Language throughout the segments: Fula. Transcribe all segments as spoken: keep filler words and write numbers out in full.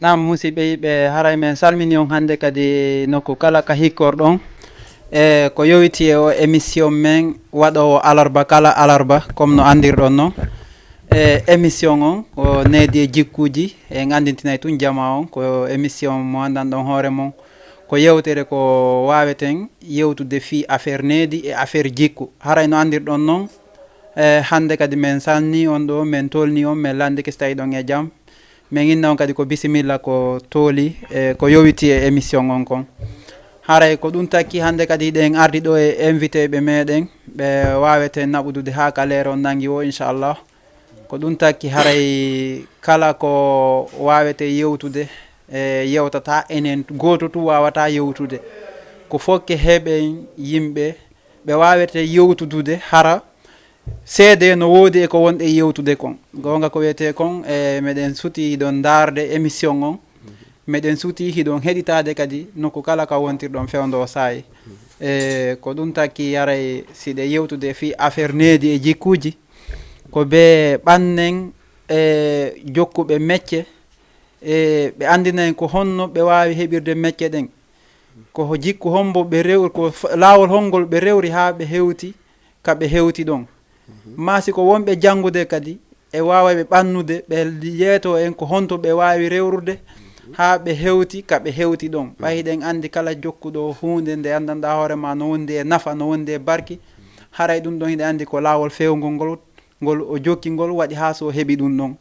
Naam, musidɓe yiɓɓe, haray men salmini on hannde kadi nokku kala ka hikkorɗon. E ko yowiti e o émission men waɗoowo alarba kala alarba, comme no anndirɗon non. E émission on ko Needi e Jikkuuji, en anndintinay tun jamaa on, ko émission mo anndanɗon hoore mon. Ko yewtere ko waaweten yewtude fii affaire needi e affaire jikku. Haray no anndirɗon non, e hannde kadi men salni on ɗo, men tolni on, men lanndike si tawi ɗon e jam. Min inna on kadi ko bisimilla ko tooli e ko yowiti e émission on kon. Haray ko ɗum takki hannde kadi hiɗen ardi ɗo e invité ɓe meɗen, ɓe waawete naɓudude haa ka leere on nangi o, inchallah. Ko ɗum takki haray kala ko waawete yewtude e yewtata enen gooto tu waawata yewtude. Ko fokke heɓen yimɓe ɓe waawete yewtudude hara seede no woodi e ko wonɗe yewtude kon. Goonga ko wiyetee kon, e meɗen suti ɗon ndaarde émission on. Meɗen suti hiɗon heɗitaade kadi nokku kala ka wontirɗon fewndo saayi. E ko ɗum takki haray siɗe yewtude fii affaire needi e jikkuuji. Ko ɓe ɓannen e jokkuɓe mecce, e ɓe anndina en ko honno ɓe waawi heɓirde mecce ɗen. Ko ho jikku hombo ɓe rew-, ko f-, laawol hongol ɓe rewri haa ɓe hewti ka ɓe hewti ɗon. Maa si ko wonɓe janngude kadi, e waaway ɓe ɓannude, ɓe yeeto en ko honto ɓe waawi rewrude haa ɓe hewti ka ɓe hewti ɗon. Ɓay hiɗen anndi kala jokkuɗo huunde nde anndanɗaa hoore ma no wondi e nafa, no wondi e barki, haray ɗum ɗon hiɗen anndi ko laawol fewngol ngol, ngol o jokki ngol waɗi haa so heɓi ɗum ɗon.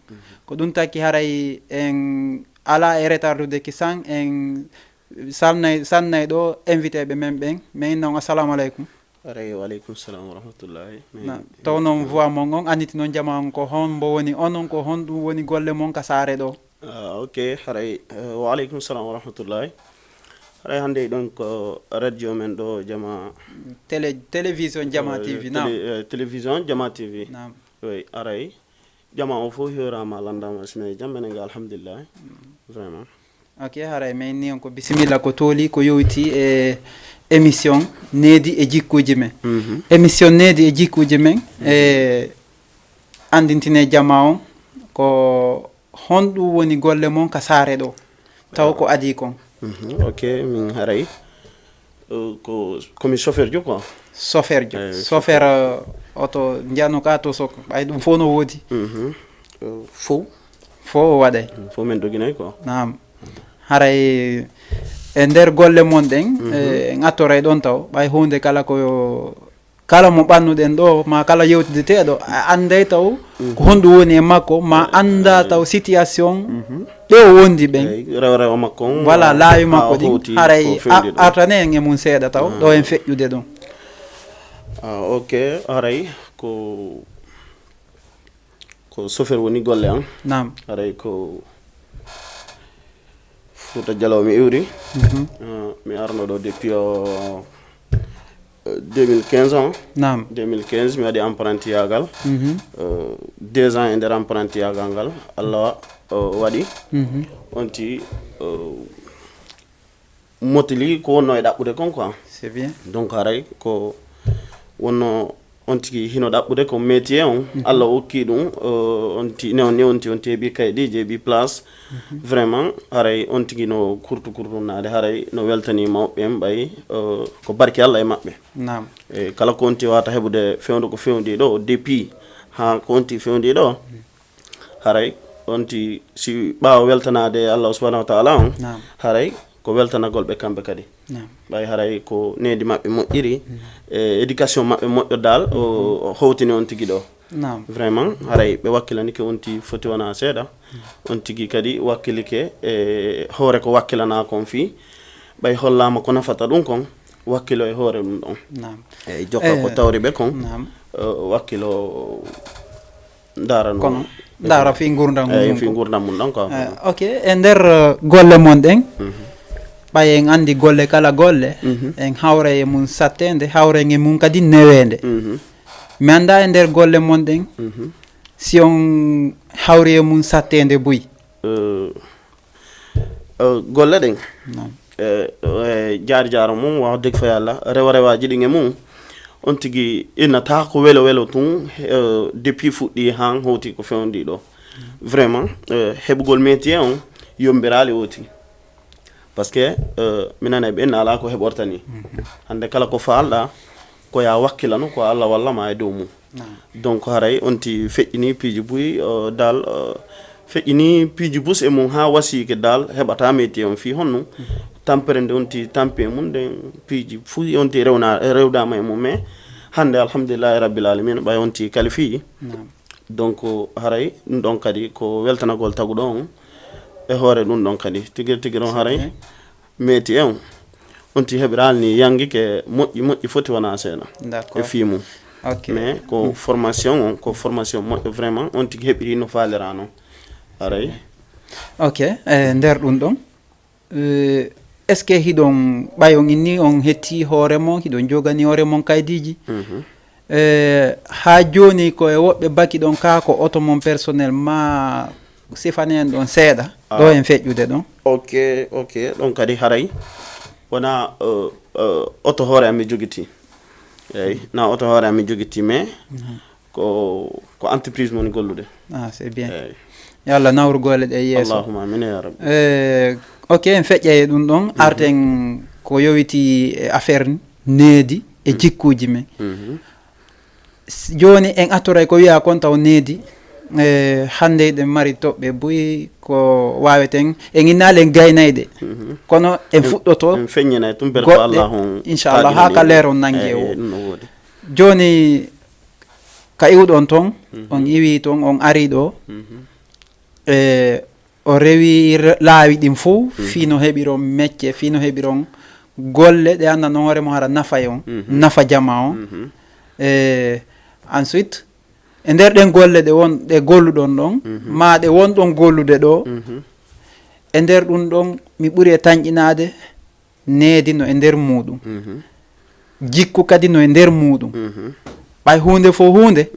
Ko ɗum takki haray en alaa e retardude ki san, en salnay, salnay ɗo invité ɓe men ɓen. Men inna on, assalamu aleykum. Aray, wa aleykum salam wa rahmatullahi. Min, na, taw noon voix mon on, annditi noon jamaa on ko hon mbo woni onon, ko honɗum woni golle mon ka saare ɗo? Ah, ok, haray, eh, wa aleykum salam wa rahmatullahi. Haray hannde ɗon ko radio men ɗo, Jama. Télé, télévision Jama eh, T V, naam. Télé-, eh, télévision Jama T V. Naam. Oui, haray. Jama o fof hiwraama, lanndaama, sina e jam, menen ga, alhamdulillahi. Vraiment. Ok, haray men ni on ko bisimilla ko tooli, ko yowiti e émission Needi e Jikkuuji men. Mhm. Émission Needi e Jikkuuji men, e anndintine jama on ko honɗum woni golle mon ka saare ɗo, taw ko adii kon. Mhm, ok, min haray. Euh, ko, komi chauffeur jo quoi. Chauffeur jo. Eh, chauffeur, euh, oto njano ka to sok. Ɓay ɗum fof no woodi. Mhm. Euh, fof. Fof o waɗay. Mm, fof men doginay quoi. Naam. Haray e nder golle mon ɗen, mhm, eh, en attoray ɗon taw. Ɓay huunde kala ko kala mo ɓannuɗen ɗo, ma kala yewtideteeɗo, a annday taw, mhm, ko honɗum woni e makko, ma annda taw situation, mhm, ɗe o wondi ɓen. Eyi, rewa rewa makko on, voilà, laawi makko ɗin, haray artane en e mum seeɗa taw, ɗo en feƴƴude ɗum. Ah, ok, haray ko, ko chauffeur woni golle an. Naam. Haray ko Fouta Djalaw mi iwri. Mhm. Euh, mi arno ɗo depuis, euh, euh, deux mille quinze ans. Naam. Deux mille quinze, mi waɗi apprentiyaagal. Mhm. Euh, deux ans e nder apprentiyaagal ngal. Allah, euh, waɗi. Mhm. On ti, euh, motili ko wonno e ɗaɓɓude kon quoi. C'est bien. Donc haray ko wonno on tigi hino ɗaɓɓude ko métier on, mhm, Allah okki ɗum, euh, on ti, ne on, ne on ti, on ti heɓi kayɗi, jeeɓi place. Mhm. Vraiment, haray on tigi no kurtu kurtunnaade, haray no weltani mawɓe en ɓay, euh, ko barki Allah e maɓɓe. Naam. E kala ko on ti wata heɓude fewndo ko fewndi ɗo, depuis haa ko on ti fewndi ɗo, haray on ti si ɓaawo weltanaade Allah subhanahu wa ta'ala on, naam, haray ko weltanagol ɓe kamɓe kadi. Naam. Ɓay haray ko needi maɓɓe moƴƴiri, mm, e éducation maɓɓe moƴƴo dal, o, mhm, o howtini on tigi ɗo. Naam. Vraiment, haray ɓe wakkilanike on ti foti wona seeɗa. Mm. On tigi kadi wakkilike e hoore ko wakkilanaa kon fii. Ɓay hollaama ko nafata ɗum kon, wakkilo e hoore ɗum ɗon. Naam. Eyi, jokka ko, eh, tawri ɓe kon, naam, eh, wakkilo ndaara no. Kono ndaara fii ngurdam mum, eyi, fii ngurdam mum ɗon quoi. Eh, ok, e nder, eh, golle mon ɗen, mhm, ɓay en anndi golle kala golle, mhm, en hawray e mum satteende, hawren e mum kadi neweende. Mhm. Mi annda e nder golle mon ɗen, mhm, si on hawri e mum satteende buy. Eh, eh, golle ɗen. Naam. Eh, eh, jaari jaaro mum, wax dëgg fa Yàlla, rewa rewaaji ɗin e mum. On tigi innata ko welo welo tun, eh, depuis fuɗɗi han howti ko fewndi ɗo. Vraiment, eh, heɓugol métier on, yombiraali oti. Parce que euh, mi nana ɓen ala ko heɓorta ni. Hannde kala ko faalɗa ko ya wakkilano ko Allah walla ma e dow mum. Donc haray on ti feƴƴini piiji buy euh, dal euh, feƴƴini piiji bus e mum ha wasiike dal heɓata meti on fii honno tampere nde on ti tampi e mum nden piiji fuu on ti rewna rewdama e mum mais hannde alhamdulillahi rabbil alamin ɓay on ti kalifii. Donc haray ɗum ɗon kadi ko weltanagol taguɗo on e hoore ɗum ɗon kadi tigir tigir on haray meti en on ti heɓiraali ni yangi ke moƴƴi moƴƴi foti wona seeɗa e fii mum. Mais ko formation on ko formation moƴƴo vraiment on tigi heɓiri no faalira non. Haray. Ok, e nder ɗum ɗon est ce que hiɗon ɓayon inni on hetti hoore mon hiɗon jogani hoore mon kaydiji? E ha joni ko e woɓɓe baki ɗon ka ko oto mon personnel ma sifane en ɗon seeɗa ɗo en feƴƴude ɗon. Ok, ok, ɗon kadi haray wona euh, euh, oto hoore am mi jogiti. Eyyi, na oto hoore am mi jogiti mais ko ko entreprise moni gollude. Ah, c'est bien. Eyyi. Yo Allah nawru golle ɗe yeeso. Allahumma amin ya rabbi. Eh, ok, en feƴƴa e ɗum ɗon arten ko yowiti e affaire needi e jikkuuji men. Jooni en attoray ko wiyaa kon taw needi e hannde eɗen mari toɓɓe buy ko waaweten en innaali en gaynayɗe kono en fuɗɗoto en feññinay tum bel ko allah on inchallah haa ka leeron nannge o. Jooni ka iwɗon ton on iwi ton on ari ɗo e o rewi laawi ɗin fof fii no heɓiron mecce fii no heɓiron golle ɗe annda non hoore mo hara nafa on nafa jama on e ensuite e nder ɗen golle ɗe won ɗe golluɗon ɗon ma ɗe wonɗon gollude ɗo e nder ɗum ɗon mi ɓuri e tanƴinaade needi no e nder muuɗum jikku kadi no e nder muuɗum ɓay huunde fof huunde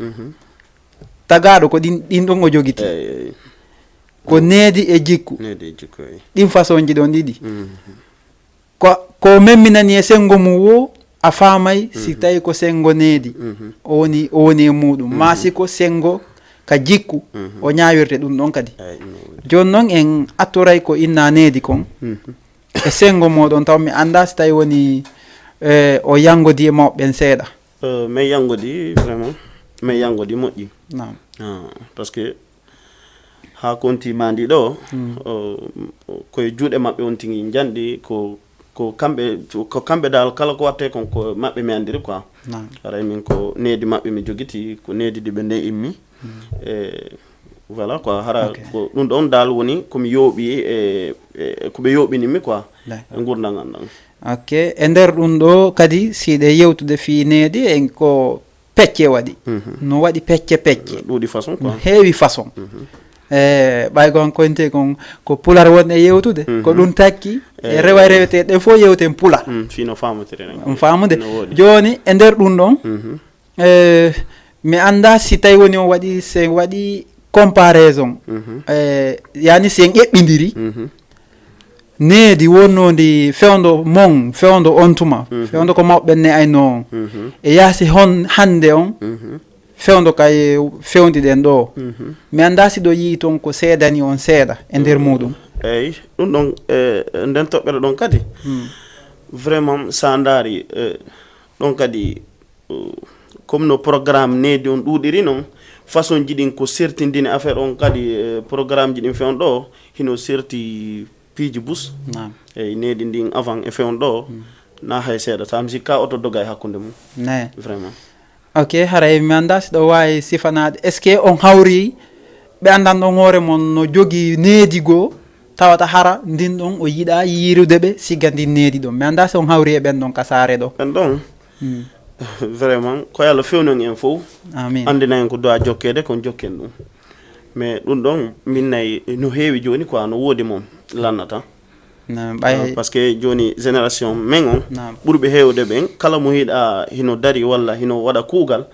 tagaaɗo ko ɗin ɗin ɗon o jogiti ko needi e jikku ɗin façon ji ɗon ɗiɗi ko ko memminani e senngo mum woo a faamay si tawi ko senngo needi o woni o woni e muuɗum ma si ko senngo ka jikku o ñaawirte ɗum ɗon kadi jooni noon en attoray ko inna needi kon e senngo mooɗon taw mi annda si tawi woni o yanngodi e mawɓe ɓen seeɗa. Min yanngodi vraiment min yanngodi moƴƴi. Naam. Parce que haa konti maa ndi ɗo koye juuɗe maɓɓe on tigi njanɗi ko ko kamɓe ko kamɓe dal kala ko watte kon ko maɓɓe mi anndiri quoi. Haray min ko needi maɓɓe mi jogiti ko needi ɗi ɓe nde immi e voilà quoi hara ko ɗum ɗon dal woni komi yooɓi e e ko ɓe yooɓinimmi quoi e ngurdam am ɗam. Ok, e nder ɗum ɗo kadi si ɗe yewtude fii needi en ko pecce waɗi no waɗi pecce pecce ɗuuɗi façon quoi heewi façon e ɓay gon koyntee kon ko pular won e yewtude ko ɗum takki e rewa rewete ɗe fof yewten pular fino famotire ɗum famude jooni e nder ɗum ɗon e mi annda si tawi woni on waɗi si en waɗi comparaison e yani si en eɓɓidiri needi wonnoondi fewndo mon fewndo on tuma fewndo ko mawɓe ɓen ne aynoo on e yaasi hon hannde on fewndo kay fewndi ɗen ɗo mi annda si ɗo yii toon ko seedani on seeɗa e nder muuɗum. Eyi ɗum ɗon e nden toɓɓere ɗon kadi vraiment sa ndaari ɗon kadi comme no programme needi on ɗuuɗiri noon façon ji ɗin ko sertindini affaire on kadi programme ji ɗin fewn ɗo hino serti piiji bus eyyi needi ndin avant e fewn ɗo na hay seeɗa sa mi sikka oto doga e hakkunde mum vraiment. Ok, haray mi annda si ɗo waawi sifanaade est ce que on hawri ɓe anndan ɗon hoore mon no jogii needi goo tawata hara ndin ɗon o yiɗa yiirude ɓe siga ndin needi ɗon mi annda si on hawri e ɓen ɗon ka saare ɗo ɓen ɗon vraiment ko yo allah fewnu en en fof anndina en ko duwa jokkeede kon jokken ɗum mais ɗum ɗon min nayi no heewi jooni quoi no woodi mom lannata parce que jooni génération men on ɓurɓe heewde ɓen kala mo hiɗa hino dari walla hino waɗa kuugal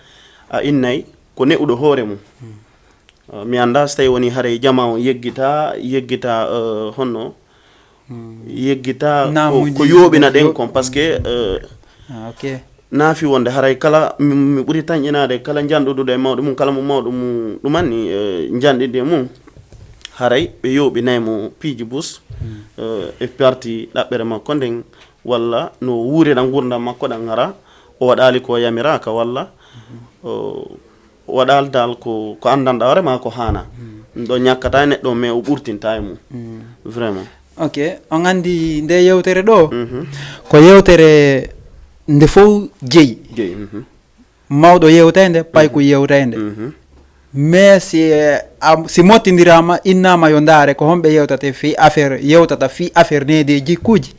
a innay ko neɗɗuɗo hoore mum mi annda so tawi woni haray jama on yeggita yeggita honno yeggita ko yooɓina ɗen kon parce que naafi wonde haray kala mi ɓuri tanƴinaade kala njanɗuɗuɗo e mawɗo mum kala mo mawɗo mum ɗumanni njanɗiɗi e mum Haray ɓe yowɓinay mo piiji bus, eh, e parti ɗaɓɓere makko nden, walla no wuurira ngurdam makko ɗan, hara o waɗaali ko yamiraaka, walla o waɗaali dal ko, ko anndanɗaa hoore maa ko haana. Ɗum ɗo ñakkata e neɗɗo, mais o ɓurtinta e mum. Vraiment. Ok, on anndi nde yewtere ɗo, ko yewtere nde fof jeyi. Jeyi. Mawɗo yewtay nde, payko yewtay nde. Mais si, eh, a, si mottindiraama, innaama yo ndaare ko homɓe yewtata fii affaire, yewtata fii affaire needi e jikkuuji.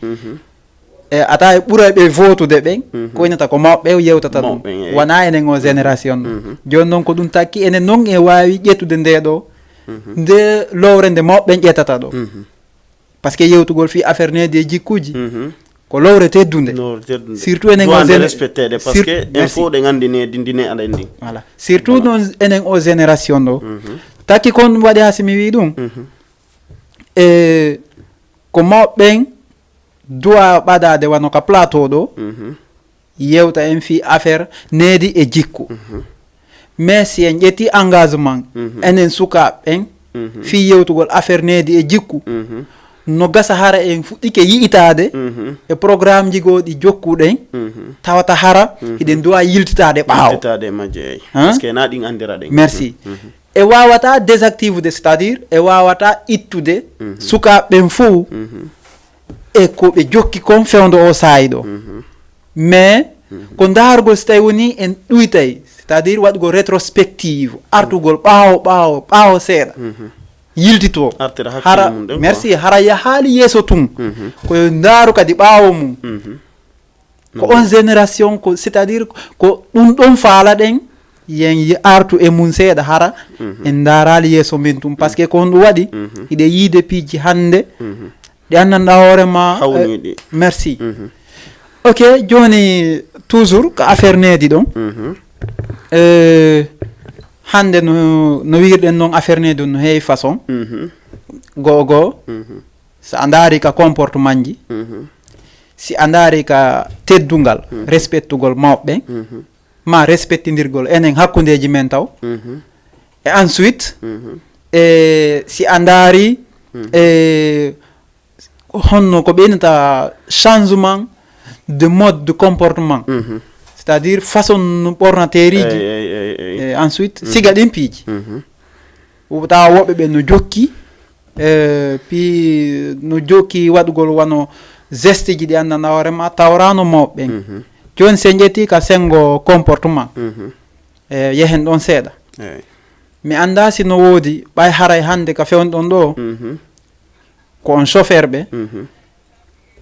E ata e ɓurayɓe votude ɓen, ko inata ko mawɓe yewtata ɗum. Mawɓe, eyi. Wona enen o génération ɗo. Jooni noon ko ɗum takki, enen noon e waawi ƴettude nde ɗo, nde lowre nde mawɓe ƴettata ɗo. Parce que yewtugol fii affaire needi e jikkuuji, ko lowre teddunde. Lowre teddunde. Surtout enen o Duwande gen-, respecteede, parce que en fof ɗen anndi needi ndi ne aɗa anndi. Voilà. Surtout noon enen o génération ɗo. Takki kon waɗi haa si mi wii ɗum. E ko mawɓe ɓen duwa ɓadaade wano ka plateau ɗo, yewta en fii affaire needi e jikku. Mais si en ƴetti engagement, enen sukaaɓe ɓen, fii yewtugol affaire needi e jikku, no gasa hara en fuɗɗike yi'itaade e programmeji goo ɗi jokkuɗen, tawata hara hiɗen duwa yiltitaade ɓaawo. Yiltitaade e majje, eyi. Hein? Parce que na ɗin anndiraɗen. Merci. E waawata désactivude, c'est-à-dire e waawata ittude sukaaɓe ɓen fof e ko ɓe jokki kon fewndo o saa'i ɗo. Mais ko ndaargol, si tawi woni en ɗuytay, c'est-à-dire waɗugol rétrospective, artugol ɓaawo, ɓaawo, ɓaawo seeɗa, yiltito. Artira hakkille mum ɗen, merci, quoi. Hara yahaali yeeso tun. Ko yo ndaaru kadi ɓaawo mum. Ko on génération, ko, c'est-à-dire ko ɗum ɗon faalaɗen, yen yi-, artu e mum seeɗa, hara en ndaaraali yeeso men tun. Parce que ko honɗum waɗi, hiɗe yiide piiji hannde, ɗi anndanɗaa hoore ma, eh, hawniiɗi. Merci. Ok, jooni toujours ko affaire needi ɗon. Eh, hannde no, no wiirɗen noon, affaire needi ɗon no heewi façon. Goo goo, so a ndaari ka comportement ji, si a ndaari ka teddungal, respectugol mawɓe ɓen, ma respectindirgol enen hakkundeeji men taw. E ensuite, e si a ndaari, e honno ko ɓeynata changement de mode de comportement, c'est-à-dire façon no ɓornateeriiji. Eyi, eyi, eyi, eyi. E ensuite, siga ɗin piiji. Tawa woɓɓe ɓe no jokki, eh, pi-, no jokki waɗugol wano geste ji ɗi anndanɗaa hoore ma, tawraano mawɓe ɓen. Jooni, si en ƴetti ka senngo comportement, eh, yehen ɗon seeɗa. Eyi. Mi anndaa si no woodi, ɓay haray hannde ka fewndo ɗon ɗo, ko on chauffeur ɓe,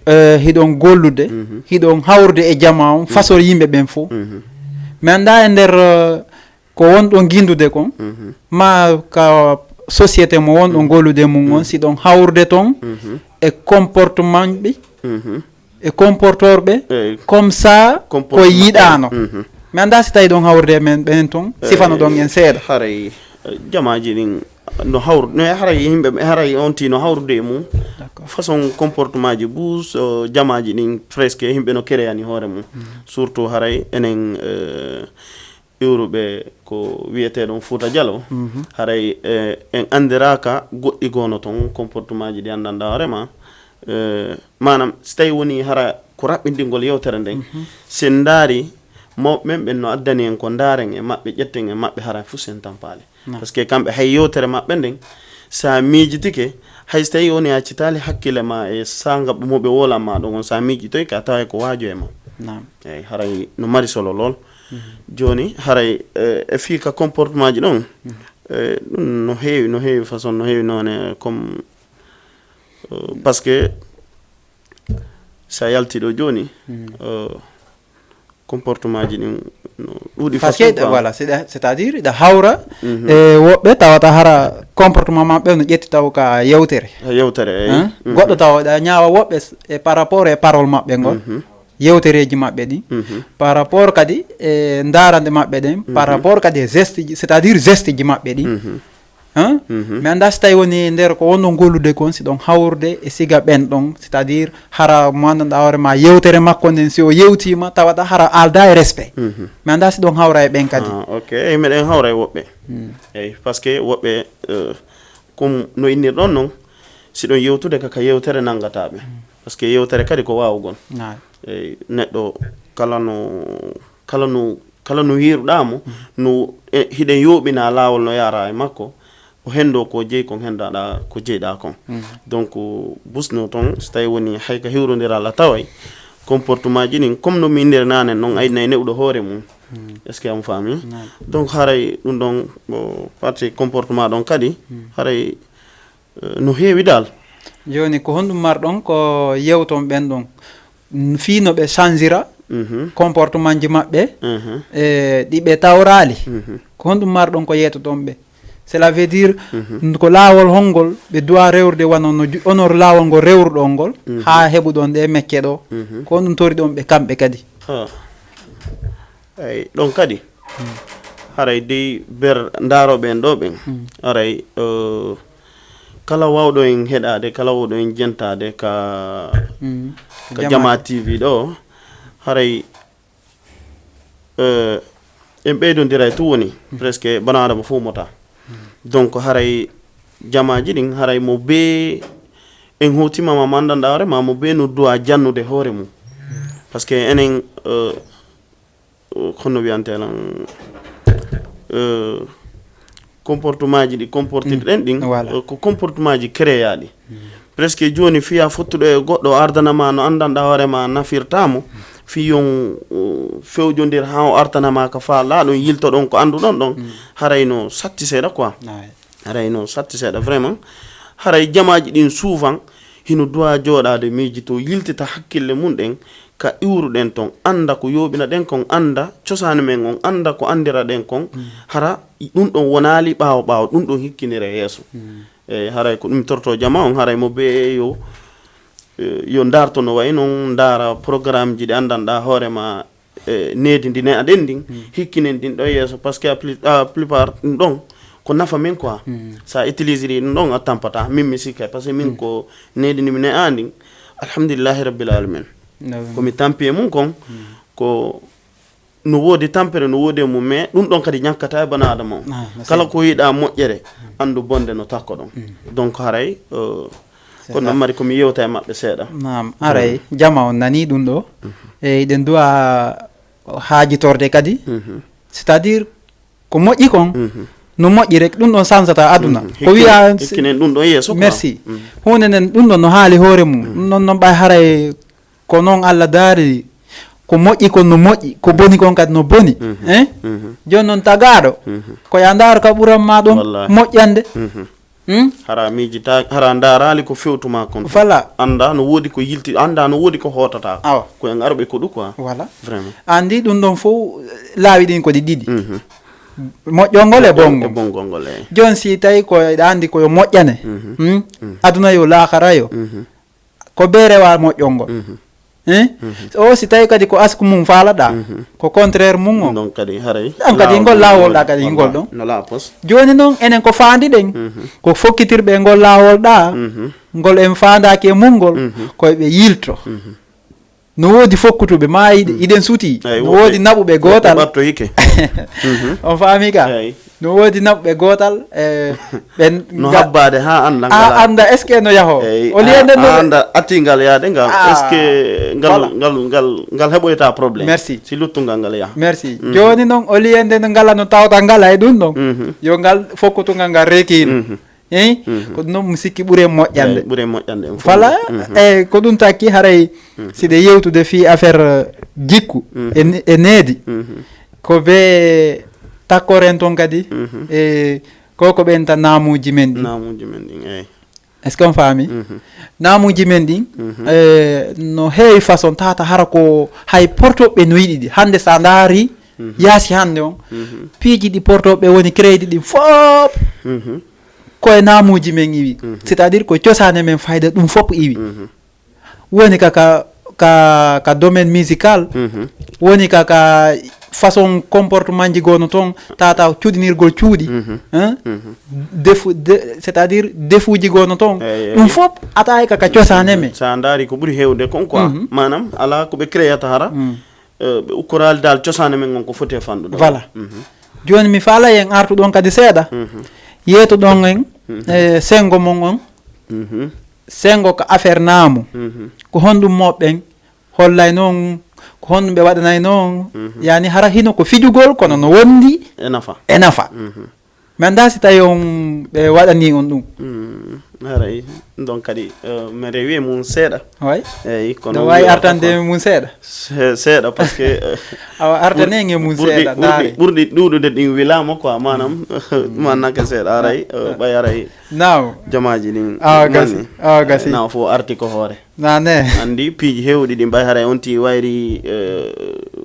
eh, hiɗon gollude, hiɗon hawrude e jamaa on, façon yimɓe ɓen fof. Mi anndaa e nder, eh, ko wonɗon ginndude kon, ma ka société mo wonɗon gollude mum on, si ɗon hawrude ton e comportement ɓe, e comporteur ɓe, eyi, comme ça, ko comportement yiɗaano. Mi anndaa si tawi ɗon hawrude e men ɓen ton, sifano ɗon en seeɗa. Haray, eh, jamaaji ɗin no hawru-, no haray yimɓe ɓe, haray on ti no hawrude e mum. D'accord. Façon comportement ji bus, eh, jamaaji ɗin presque yimɓe no kereyani hoore mum. Surtout haray enen, eh, iwruɓe ko wiyeteeɗon Fuuta Jalo, haray, eh, en anndiraaka goɗɗi goono ton, comportement ji ɗi anndanɗaa hoore ma. Eh, maanaam, si tawi woni hara ko raɓɓinɗingol yewtere nden, si en ndaari mawɓe men ɓen no addani en ko ndaaren e maɓɓe, ƴetten e maɓɓe, haray fof si en tampaali. Parce que kamɓe hay yewtere maɓɓe nden, si a miijitike, hay si tawi woni a accitaali hakkille ma e saanga mo ɓe woolan ma ɗon on, si a miijitoyke a taway ko waajo e ma. Naam. Eyi, haray no mari solo lool. Jooni, haray, eh, e fii ka comportement ji ɗon, eh, ɗum no heewi, no heewi façon, no heewi noone comme, eh, parce que si a yalti ɗo jooni, eh, comportement ji ɗin no ɗuuɗi. Parce que façon, quoi. Voilà, c'est, c'est-à-dire, ɗa hawra, e woɓɓe tawata hara comportement maɓɓe no ƴetti taw ka yewtere. Ka yewtere, eyi. Hein? Goɗɗo tawa ɗa ñaawa woɓɓe s-, e par rapport e parole maɓɓe ngol. Yewtereeji maɓɓe ɗin, par rapport kadi e ndaarande maɓɓe ɗen, par rapport kadi e geste ji, c'est-à-dire geste ji maɓɓe ɗin. Hein? Mi anndaa si tawi woni nder ko wonno gollude kon, si ɗon hawrude e siga ɓen ɗon, c'est-à-dire hara mo anndanɗaa hoore ma yewtere makko nden, si o yewtiima, tawata hara aldaa e respect. Mi anndaa si ɗon hawra e ɓen kadi. Ah, ok. Eyi, miɗen hawra e woɓɓe. Eyi, parce que woɓɓe, eh, Comme no innirɗon non, si ɗon yewtude ka, ka yewtere nanngataa ɓe. Parce que yewtere kadi ko waawugol. Eyi, neɗɗo kala no, kala no, kala no yiiruɗaa mo, no, e, hiɗen yooɓina laawol no yaara e makko, o henndo ko jeyi kon, henndaɗaa ko jeyɗaa kon. Donc, busno ton, so tawi woni hay ka hiwrondiral a taway, comportement ji ɗin, comme no mi inniri naane non, ay nay neɗɗo hoore mum. Est-ce que on faami? Donc, haray ɗum ɗon, bon, parti comportement ɗon kadi, haray, eh, no heewi dal. Jooni, ko honɗum marɗon ko yewton ɓen ɗon? N-, fii no ɓe changira comportement ji maɓɓe, e ɗi ɓe tawraali. Ko honɗum marɗon ko yewtoton ɓe? Cela veut dire, n-, ko laawol hongol ɓe duwa rewrude wano no ju-, honor laawol ngol rewruɗon ngol, haa heɓuɗon ɗe mecce ɗo. Ko honɗum toriɗon ɓe kamɓe kadi? Ah. Eyi, ɗon kadi, haray dey ber ndaarooɓe en ɗo ɓen, haray, eh, kala waawɗo en heɗaade, kala waawɗo en jentaade ka, ka Jama T V ɗo, haray, eh, en ɓeydondiray tu woni, presque bana adama fof mota. Donc, haray jamaaji ɗin, haray mo bee en hootima ma, ma anndanɗaa hoore ma, mo bee no duwa jannude hoore mum. Parce que enen, eh, eh, kono wiyante lan, eh, comportement ji ɗi comportirɗen ɗin, eh, ko comportement ji créaɗi. Presque jooni fiya fottuɗo e goɗɗo ardana ma no anndanɗaa hoore ma nafirta mo, fi yon, eh, fewjondir haa o artana ma ka faalɗaa ɗon, yiltoɗon ko annduɗon ɗon, haray no satti seeɗa quoi. Haray no satti seeɗa vraiment. Haray jamaaji ɗin souvent hino duwa jooɗaade miijito, yiltita hakkille mum ɗen ka iwruɗen ton, annda ko yooɓina ɗen kon, annda cosaani men on, annda ko anndira ɗen kon. Hara ɗum ɗon wonaali ɓaawo ɓaawo, ɗum ɗon hikkinira yeeso. E haray ko ɗum torto jama on, haray mo bee yo, eh, yo ndarto no wayi non, ndara programme ji ɗi anndanɗaa hoore ma, eh, needi ndi ne'aɗen ndin, hikkinen ndin ɗo yeeso, parce que a pli-, a plupart ɗum ɗon ko nafa min quoi. Sa utilisiri ɗum ɗon a tampata, min mi sikkay, parce que min ko needi ndi mi ne'a ndin, alhamdulillahi rabbil alamin. Ko mi tampi e mum kon, ko no woodi tampere, no woodi e mum, mais ɗum ɗon kadi ñakkata e bana adama on. Kala ko yiɗa moƴƴere, anndu bonde no takko ɗon. Donc haray, eh, kono mari ko mi yewta e maɓɓe seeɗa. Naam, haray jama on nani ɗum ɗo. E iɗen duwa haajitorde kadi. C'est-à-dire, ko moƴƴi kon, no moƴƴi rek, ɗum ɗon sansata aduna. Ko wiya hikkinen ɗum ɗon yeeso quoi. Merci. Huunde nden ɗum ɗon no haali hoore mum. Ɗum ɗon non ɓay haray ko non Allah daari, ko moƴƴi kon no moƴƴi, ko boni kon kadi no boni. Hein? Jooni non tagaaɗo, ko ya ndaaro ka ɓuran ma ɗon moƴƴande. Hmm? Hara miijita, hara ndaaraali ko fewtuma kon. Voilà. Annda no woodi ko yilti, annda no woodi ko hootata. Awa. Ko en arɓe ko ɗu quoi. Voilà. Vraiment. Anndi ɗum ɗon fof laawi ɗin ko ɗi ɗiɗi. Moƴƴol ngol e bonngol. E bonngol ngol, eyi. Jooni si tawi ko eɗa anndi ko yo moƴƴane. Hmm? Aduna yo laakara yo. Ko bee rewa moƴƴol ngol. Hein? O si tawi kadi ko asku mum faalaɗa, ko contraire mum o. Donc kadi haray. Ɗan kadi ngol laawol ɗa kadi ngol ɗon. No laapos. Jooni noon enen ko faandi ɗen. Ko fokkitirɓe ngol laawol ɗa. Ngol en faandaaki e mum ngol. Ko ɓe yilto. No woodi fokkutuɓe ma iɗe, iɗen suti. No woodi naɓuɓe gootal. Ɓatto hike. On faami ka? No woodi naɓɓe gootal, e ɓen no habbaade haa annda a annda est ce que no yaho. Eyi, o liyande a annda attingal yaade ngal, est ce que ngal ngal ngal ngal heɓoyta problème? Merci. Si luttungal ngal yaha. Merci. Jooni noon o liyande no ngala no tawta ngala e ɗum ɗon. Yo ngal fokkutungal ngal rekin. Eyi, ko ɗum noon mi sikki ɓure moƴƴande. Eyi, ɓure moƴƴande. Voilà. Eyi, ko ɗum takki haray si ɗe yewtude fii affaire, eh, jikku e ne- e needi. Ko be takkoren toon kadi e ko ko ɓen ta naamuuji men ɗin. Naamuuji men ɗin, eyi. Est ce que on faami? Naamuuji men ɗin, eh, no heewi façon tata hara ko hay portoɓe no yiɗi ɗi. Hannde sa ndaari yaasi hannde on, piiji ɗi portoɓe woni créé ɗi ɗin fof ko e naamuuji men iwi. C'est à dire ko cosaane men fayda ɗum fof iwi. Woni ka, ka, ka, ka domaine musical, woni ka, ka façon comportement ji gono toon, tata cuɗinirgol cuuɗi, hein? Defu, de, c'est-à-dire defuuji gono toon. Eyi, eyi. Ɗum fof ata e ka, ka cosaane men. Sa ndaari ko ɓuri heewde kon quoi. Maanaam alaa ko ɓe créata hara, eh, ɓe ukkoraali dal cosaane men ngon ko foti e fanɗude. Voilà. Jooni mi faala en artu ɗon kadi seeɗa. Yeeto ɗon en E senngo mon on, senngo ka affaire naamu, ko honɗum mooɓɓen hollay noon, ko honɗum ɓe waɗanay noon? Yani hara hino ko fijugol, kono no wondi e nafa. E nafa. Mi anndaa si tawi on ɓe waɗanii on ɗum. Haray ɗum ɗon kadi, eh, mi rewi e mum seeɗa. Way. Eyi, kono ɗo waawi artande mum seeɗa. Se- seeɗa, parce que, eh, awa artane nge mum ɓurɗi seeɗa ɓurɗi ndaare. Ɓurɗi ɗuuɗude ɗin wilaama quoi, maanaam. Ɗum annake seeɗa aray, eh, ɓay aray. Naam. Jamaaji ɗin awa gasi. Awa gasi. Naam, fof arti ko hoore. Nane. Anndi piiji heewɗi ɗi mbay haray on ti wayri, eh,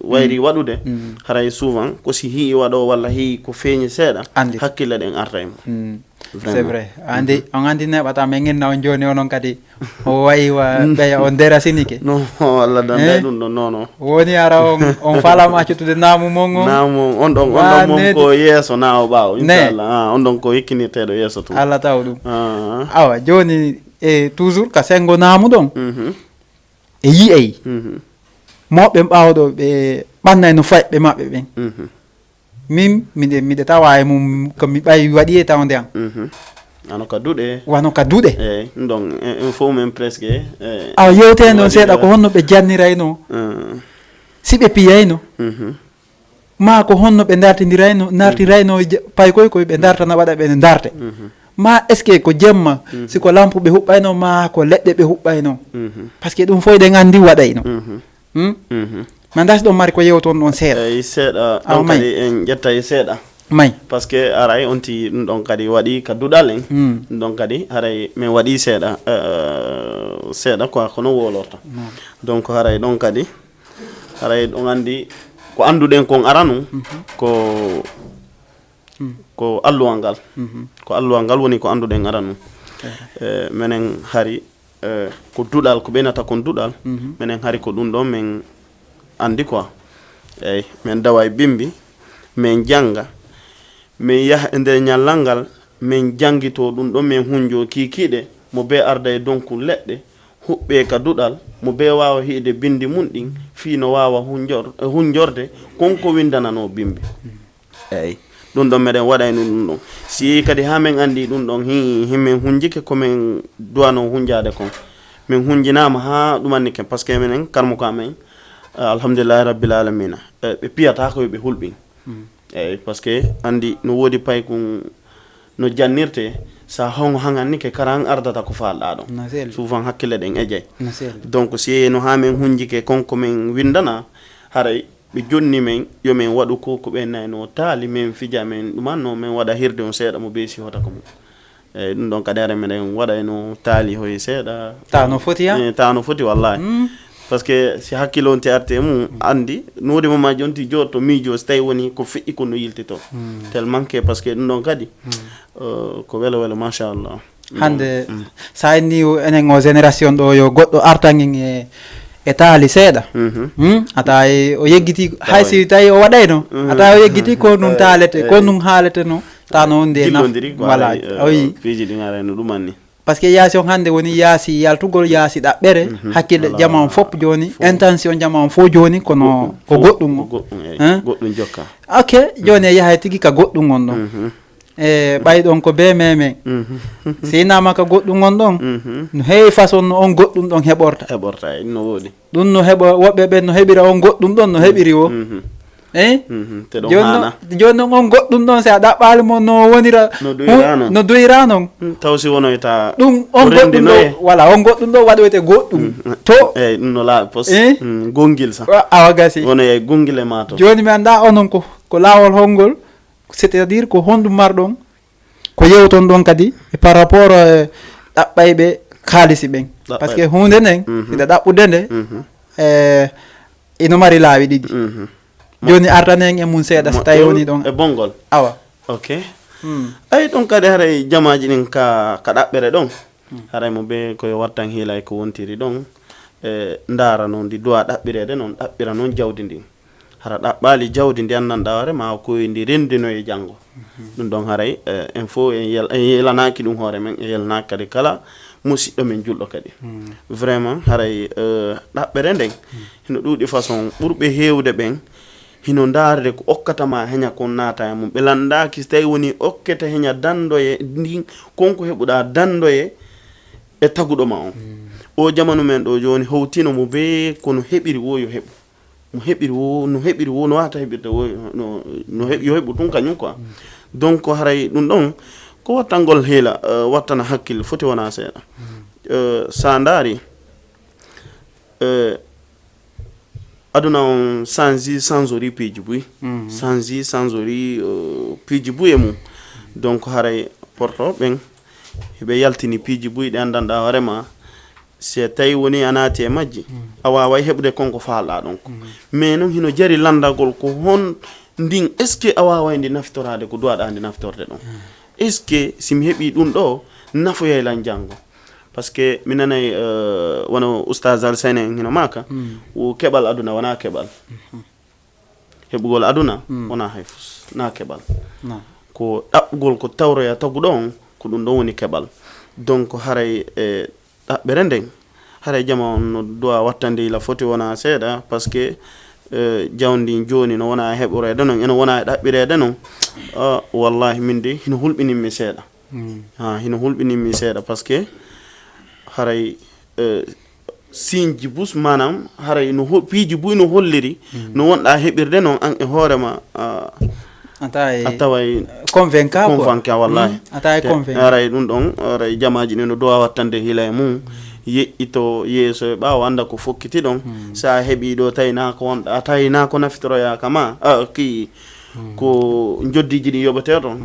wayri waɗude. Haray souvent ko si hii waɗo walla hii ko feeñi seeɗa, anndi hakkille ɗen arta e mum. C'est vrai. Anndi on anndi neɓata men inna on jooni onon kadi o wayi wa ɓeya on ndera sinike. No, Allah danday ɗum ɗon nono. Woni ara on on falama accutude naamu mon on. Naamu on ɗon on ɗon mom ko yeeso na o ɓaawo. Inchallah. Ah, on ɗon ko hikkinirteeɗo yeeso tun. Allah taw ɗum. Ah. Awa jooni e toujours ka senngo naamu ɗon. E yi'ay mooɓɓe ɓaawo ɗo ɓe ɓannayno fayɓe maɓɓe ɓen. Min miɗe miɗe tawa e mum ko mi ɓay waɗi e tawde an. Ano ka duɗe. Wano ka duɗe. Eyi ɗum ɗon en fof men presque. Awa yewte ɗon seeɗa ko honno ɓe jannirayno si ɓe piyayno. Ma ko honno ɓe ndartindirayno nartirayno paykoy koy ɓe ndartana waɗa ɓe ndarte. Ma est ce que ko jemma si ko lampu ɓe huɓɓayno ma ko leɗɗe ɓe huɓɓayno? Parce que ɗum foy ɗen anndi waɗayno. Ma nda si ɗon mari ko yewton ɗon seeɗa. Eyi seeɗa ɗon kadi en ƴettay seeɗa. May parce que aray on ti ɗum ɗon kadi waɗi ka duɗal en. Ɗum ɗon kadi haray min waɗi seeɗa, eh, seeɗa quoi kono wolorta. Donc haray ɗon kadi haray ɗon anndi ko annduɗen kon aranum ko ko alluwal ngal. Ko alluwal ngal woni ko annduɗen aranum. Eh, menen hari, eh, ko duɗal ko ɓeynata kon duɗal. Menen hari ko ɗum ɗon min anndi quoi. Eyi min dawa e bimbi min jannga min yaha e nder ñallal ngal min janngito ɗum ɗon min hunjo kiikiiɗe mo bee arda e donkun leɗɗe huɓɓee ka duɗal mo bee waawa hi'ude binndi mun ɗin fii no waawa hunjorde kon ko winndananoo bimbi. Eyi ɗum ɗon meɗen waɗayno ɗum ɗon si yehi kadi haa min anndi ɗum ɗon hi himmin hunjike ko min duwanoo hunjaade kon min hunjinaama haa ɗumanniken par ce que minen karmo ko amen alhamdulillahi rabbil alamina ɓe piyata ko yo ɓe hulɓin. Eyi par ce que anndi no woodi paykun no jannirte sa hongo hangannike karan ardata ko faalɗa ɗon souvent hakkille ɗen ejay. Donc si yehi no haa min hunjike kon ko min winndana haray ɓe jonni men yo min waɗu ko ko ɓe nayno taali min fija min ɗumanno min waɗa hirde on seeɗa mo bee sihota ko mum. Eyi ɗum ɗon kadi hare meɗen waɗayno taali hoye seeɗa. Taano foti ha eh, taano foti wallahi. Par ce que si hakkille on ti arte mum anndi nuuri mamaji on ti joɗto miijo si tawi woni ko feƴƴi kon no yiltito. Tellement que par ce que ɗum ɗon kadi eh, ko welo welo machallah. Hannde sa inni enen o génération ɗo yo goɗɗo artan en e e taali seeɗa. A tawi o yeggiti hay si tawi o waɗayno a tawi o yeggiti ko ɗum taalete ko ɗum haaleteno tano nde naf voilà oyi piiji ɗi arayno ɗum anni. Par ce que yaasi on hannde woni yaasi yaltugol yaasi ɗaɓɓere hakkille jama on fof jooni intention jama on fof jooni kono ko goɗɗum o. Goɗɗum jokka. Ok. Jooni e yahay tigi ka goɗɗum on ɗon. E ɓay ɗon ko bee memen. Si inama ka goɗɗum on ɗon no heewi façon no on goɗɗum ɗon heɓorta. Heɓorta e no woodi. Ɗum no heɓo woɓɓe ɓen no heɓira on goɗɗum ɗon no heɓiri wo. Eyi. Te ɗon haana. Jooni non on goɗɗum ɗon si a ɗaɓɓaali mo no wonira no duyira non. No duyira non. Taw si wonoyta ɗum on goɗɗum ɗo wala on goɗɗum ɗo waɗoyte goɗɗum to. Eyi ɗum no laaɓi pos. Gongil sa. Awa gasi wono yey gongil e ma to. Jooni mi annda onon ko ko laawol holngol. C'est-à-dire ko honɗum marɗon ko yewton ɗon kadi e par rapport eh, ɗaɓɓayɓe kaalisi ɓen. Par ce que hunde nden hiɗa ɗaɓɓude nde eh, ino mari laawi ɗiɗi. Joni artane en e mum seeɗa so tawi woni ɗon e bonngol. Awa. Ok. Ayi ɗum kadi haray jamaaji ɗin ka ka ɗaɓɓere ɗon. Haray mo ɓe koye wattan hiila e ko wontiri ɗon. E ndaara noon ndi duwa ɗaɓɓireede noon ɗaɓɓira noon jawdi ndin. Hara ɗaɓɓaali jawdi ndi anndanɗaa hoore ma ko ndi renndinoye janngo. Ɗum ɗon haray en fof en yelanaaki ɗum hoore men en yelanaaki kadi kala musiɗɗo men julɗo kadi. Vraiment haray ɗaɓɓere nden hino ɗuuɗi façon ɓurɓe heewde ɓen hino ndaarde ko okkata ma heña kon naata e mum. Ɓe lanndaaki si tawi woni okkete heña danndoye ndin, kon ko heɓuɗaa danndoye e taguɗo ma on. O jamanu men ɗo jooni howtino mo bee kono heɓiri wo yo heɓu. Mo heɓiri wo, no heɓiri wo, no wata heɓirde wo, no, no heɓ-, yo heɓu tun kañum quoi. Donc haray ɗum ɗon ko wattangol hiila, eh, wattana hakkille foti wona seeɗa. Eh, sa ndaari, eh, aduna on sanji, sanjori piiji buy. Sanji, sanjori, eh, piiji buy e mum. Donc haray porto ɓen, hiɓe yaltini piiji buy ɗi anndanɗa hoore ma, si tawi woni a naati e majji, a waaway heɓude kon ko faalɗa ɗon ko. Mais non hino jari lanndagol ko hon ndin, est-ce que a waaway ndi naftoraade ko duwaɗa ndi naftorde ɗon? Est-ce que si mi heɓi ɗum ɗo, nafoyay lan janngo? Parce que mi nanay, eh, wano Oustaz Alsene en hino maaka, wo keɓal aduna wona keɓal. Heɓugol aduna wona hay fus, na keɓal. Ko ɗaɓɓugol ko tawroya taguɗo on, ko ɗum ɗon woni keɓal. Donc haray e ɗaɓɓere nden, haray jama on no duwa wattande ila foti wona seeɗa, parce que, eh, jawndi jooni no wona e heɓoreede non, eno wona e ɗaɓɓireede non. Ah, wallahi min de hino hulɓinimmi seeɗa. Ha, hino hulɓinimmi seeɗa, parce que haray, eh, sinji bus, maanaam haray no ho-, piiji buy no holliri no wonɗa heɓirde non an e hoore ma, a, a taway convaincant quoi. Convaincant, wallahi. A taway convaincant. Haray ɗum ɗon, haray jamaaji ɗin no duwa wattande hila e mum. Yeƴƴito yeeso e ɓaawo, annda ko fokkiti ɗon. Sa heɓi ɗo, tawi na ko wonɗa, tawi na ko naftoroyaka ma, a, ki, ko njoddiiji ɗi yoɓete ɗon.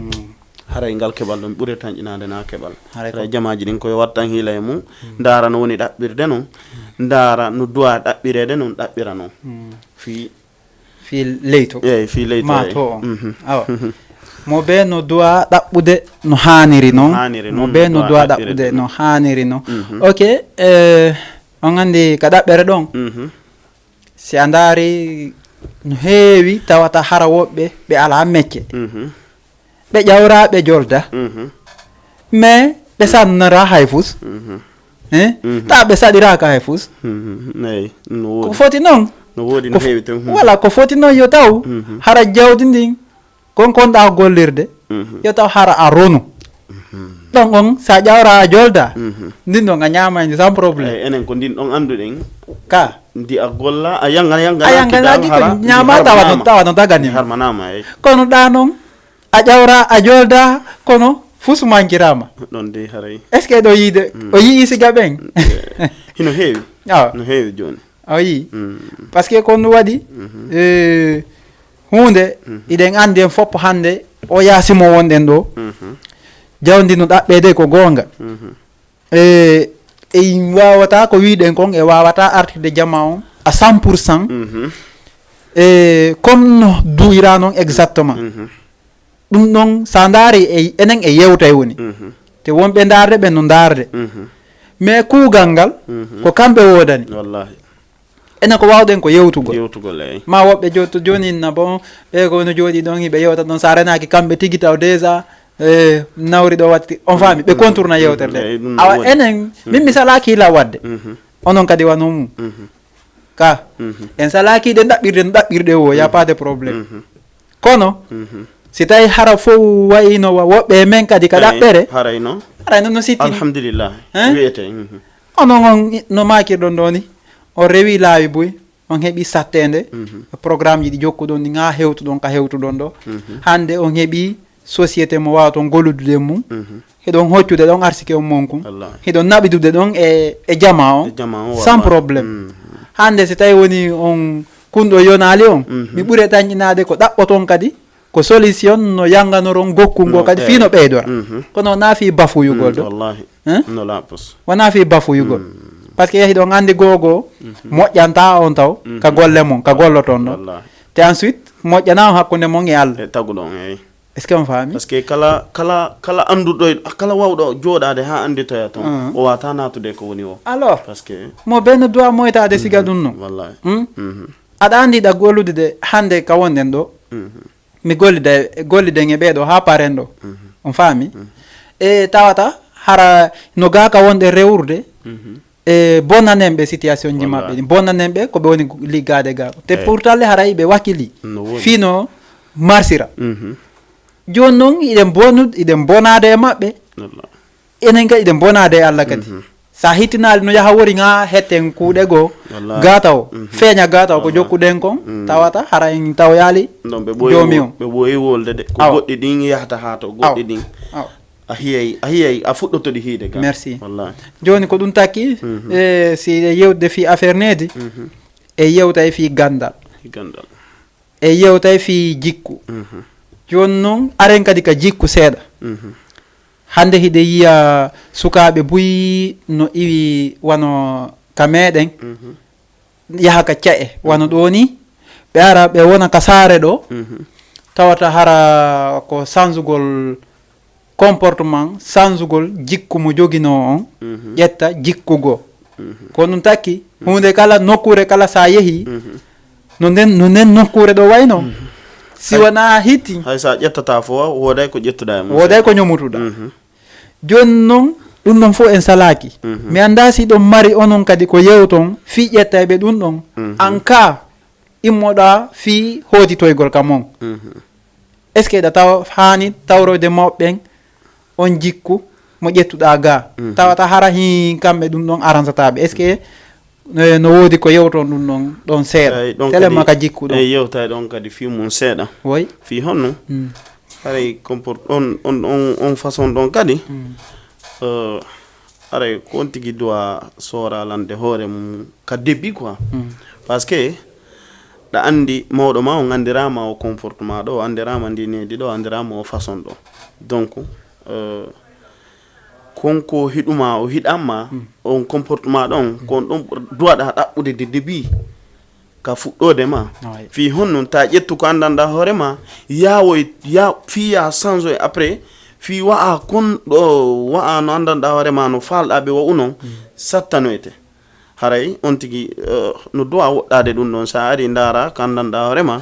Haray ngal keɓal ɗon ɓuri tanƴinaade na keɓal. Haray ko haray jamaaji ɗin ko yo wattan hiila e mum, ndaara no woni ɗaɓɓirde non, ndaara no duwa ɗaɓɓireede non, ɗaɓɓira non. Fii fii leyto. Eey, fii leyto, ma eey. To on. Awa. Mo bee no duwa ɗaɓɓude no haaniri non. Haaniri non, mo bee no duwa ɗaɓɓude no haaniri non. Ok, eh, on anndi ka ɗaɓɓere ɗon. Si a ndaari no heewi tawata hara woɓɓe ɓe alaa mecce. Ɓe ƴawra, ɓe jolda. Mais ɓe sannora hay fus. Hein? Tawa ɓe saɗiraaka hay fus. Eey, no woodi. Ko foti non. No woodi, no heewi ton. Voilà, ko foti non yo taw hara jawdi ndin kon konɗa gollirde, yo taw hara a ronu. Ɗon on, sa ƴawra a jolda, ndin ɗon a ñaama ndi sans problème. Eey, enen ko ndin ɗon annduɗen. Ka. Ndi a golla, a yanga, yanga, a yanga naki ko ñaama, tawa no, tawa no dagani. Harmanama, eey. Kono ɗa non, a ƴawra, a jolda, kono fus mankirama. Ɗon de haray. Est-ce que ɗo yiide, o yi'i siga ɓen? Hino heewi. Awa. No heewi jooni. A yi'i? Parce que ko ɗum waɗi, eh, huunde, iɗen anndi en fof hannde, o yaasi mo wonɗen ɗo. Jawdi no ɗaɓɓeede ko goonga. E, en waawata ko wiiɗen kon, e waawata artirde jama on à cent pour cent. E, comme no duwira non exactement. Ɗum ɗon, sa ndaari e, enen e yewtay woni. Te wonɓe ndaarde, ɓen no ndaarde. Mais kuugal ngal, ko kamɓe woodani. Wallahi. Enen ko waawɗen ko yewtugol. Yewtugol, eey. Ma woɓɓe jo-, to jooni na bon, ɓe ko no jooɗi ɗon, hiɓe yewta ɗon, sa renaaki kamɓe tigi taw déjà, eh, nawri ɗo watti. On faami, ɓe contourna yewtere nde. Eey, ɗum no woodi. Awa enen, min mi salaaki la waɗde. Onon kadi wano mum. Ka, en salaaki ɗen ɗaɓɓirde no ɗaɓɓirde o, y a pas de problème. Kono, si tawi hara fof wayino wa woɓɓe e men kadi ka ɗaɓɓere, haray no? Haray no, no sittini. Alhamdulillah. Hein? Wiyete. Onon on no maakirɗon ɗo ni, on rewi laawi buy, on heɓi satteende, programme ji ɗi jokkuɗon ɗi ŋaa hewtuɗon ka hewtuɗon ɗo. Hannde on heɓi société mo waawaton golludude e mum. Hiɗon hoccude ɗon arsike on mon kun. Wallahi. Hiɗon naɓidude ɗon e, e jama on. E jama on, sans problème. Hannde si tawi woni on kunɗo yonaali on, mi ɓure tanƴinaade ko ɗaɓɓoton kadi ko solution no yanganoron gokku ngo kadi fii no ɓeydora. Kono wonaa fii bafuyugol ɗo. Wallahi. Hein? No laaɓi. Wonaa fii bafuyugol. Parce que hiɗon anndi gogo moƴƴanta on taw ka golle mon, ka golloton ɗon. Wallahi. Te ensuite moƴƴana on hakkunde mon e Allah. E taguɗo on, eey. Est-ce que on faami? Parce que kala, kala, kala annduɗo, kala wawɗo jooɗaade haa annditoya ton, o waata naatude ko woni o. Alors, parce que mo bee no duwa moytaade siga ɗum non. Wallahi. Aɗa anndi ɗa gollude de hannde ka wonɗen ɗo. Mi gollida, golliden e ɓee ɗo haa paren ɗo. On faami? E tawata hara no gaa ka wonɗen rewrude. e bonanen ɓe situation ji maɓɓe ɗi, bonanen ɓe ko ɓe woni liggaade ga ko. Te pourtant le haray ɓe wakkili. Fino marsira. Jooni noon iɗen bonu iɗen bonaade e maɓɓe. Enen kadi iɗen bonaade e Allah kadi. Sa hittinaali no yaha wori ŋa hetten kuuɗe goo. Gataw feeña gataw ko jokkuɗen kon. Tawata hara en taw yaali. Joomi on. Ɓe ɓooyi wolde de ko goɗɗi ɗin yahata haa to goɗɗi ɗin. A hiyay a hiyay a fuɗɗotoɗi hiide ga. Merci. Wallahi. Jooni ko ɗum takki. E si e yewtude fii affaire needi, e yewta e fii ganndal. Ganndal. E yewta e fii jikku. Jooni noon aren kadi ka jikku seeɗa. Hannde hiɗe yiya sukaaɓe buy no iwi wano ka meɗen, yaha ka ca'e wano ɗoo ni. Ɓe ara ɓe wona ka saare ɗoo. Tawata hara ko sanzugol comportement, sanzugol jikku mo joginoo on. Ƴetta jikku goo. Ko ɗum takki huunde kala nokkuure kala sa yehi, no nden no nden nokkuure ɗo wayno. Si wona hitti. Hay sa ƴettata fo wooday ko ƴettuɗa e mum. Wooday ko ñomutuɗa. Jooni noon ɗum ɗon fof en salaaki. Mi annda si ɗon mari onon kadi ko yewton fii ƴettayɓe ɗum ɗon. An ka immoɗa fii hootitoygol ka mon. Est ce que ɗa taw haani tawroyde mawɓe ɓen on jikku mo ƴettuɗa ga? Tawata hara hi kamɓe ɗum ɗon aransataɓe. Est ce que no woodi ko yewton ɗum ɗon ɗon seeɗa? Tele ma ka jikku ɗon. Yewtay ɗon kadi fii mum seeɗa. Woy fii honno? Haray comport on on on on façon ɗon kadi. Haray ko on tigi duwa sooralande hoore mum ka début quoi. Parce que ɗa anndi mawɗo ma on anndirama o comportement ɗo anndirama ndi needi ɗo anndirama o façon ɗo. Donc kon ko hiɗuma o hiɗamma on comportement ɗon ko on ɗon duwaɗa ɗaɓɓude de début. Ka fuɗɗoode ma fii honno ta ƴettu ko anndanɗa hoore ma. Yawoy ya fii ya change e après fii wa'a kon ɗo wa'a no anndanɗa hoore ma no faalɗa ɓe wa'u non. Sattanoyte haray on tigi no duwa woɗɗaade ɗum ɗon sa ari ndaara ko anndanɗa hoore ma.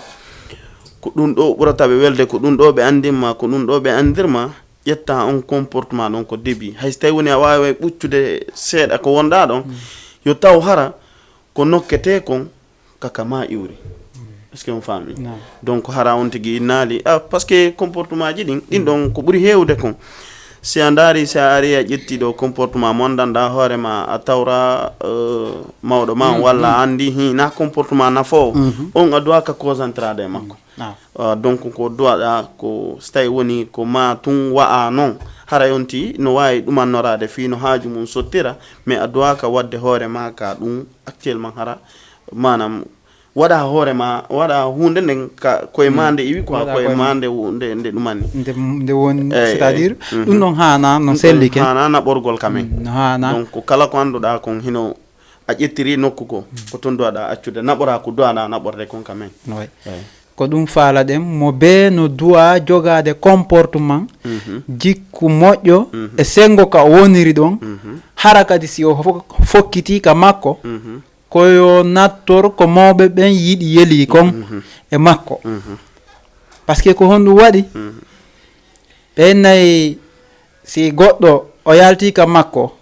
Ko ɗum ɗo ɓurata ɓe welde ko ɗum ɗo ɓe anndinma ko ɗum ɗo ɓe anndirma. Ƴetta on comportement ɗon ko début hay so tawi woni a waawi ɓuccude seeɗa ko wonɗa ɗon. Yo taw hara ko nokkete kon kaka ma iwri. Est ce que on faami? Donc hara on tigi innaali ah, parce que comportement ji ɗin ɗin ɗon ko ɓuri heewde kon. Si a ndaari si a ari a ƴetti ɗo comportement mo anndanɗa hoore ma a tawra mawɗo ma on walla a anndi hi na comportement nafoowo. On a duwaka concentrade e makko. Donc ko duwaɗa ko so tawi woni ko ma tun wa'a non. Haray on ti no wawi ɗumannoraade fii no haaju mum sottira. Mais a duwaka waɗde hoore ma ka ɗum actuellement hara manam waɗa hoore ma waɗa hunde nden ka koye ma nde iwi quoi koye ma nde nde nde ɗumani. Nde woni c'est à dire ɗum ɗon haana no sellike haana naɓorgol ka men. No haana. Donc kala ko annduɗa kon hino a ƴettiri nokku ko ko ton duwaɗa accude naɓora ko duwaɗa naɓorde kon ka men. Ko ɗum faalaɗen mo bee no duwa jogaade comportement jikku moƴƴo e senngo ka o woniri ɗon. Hara kadi si o fokkiti ka makko ko yo nattor ko mawɓe ɓen yiɗi yeli kon e makko. Parce que ko honɗum waɗi? Ɓen nayi si goɗɗo o yalti ka makko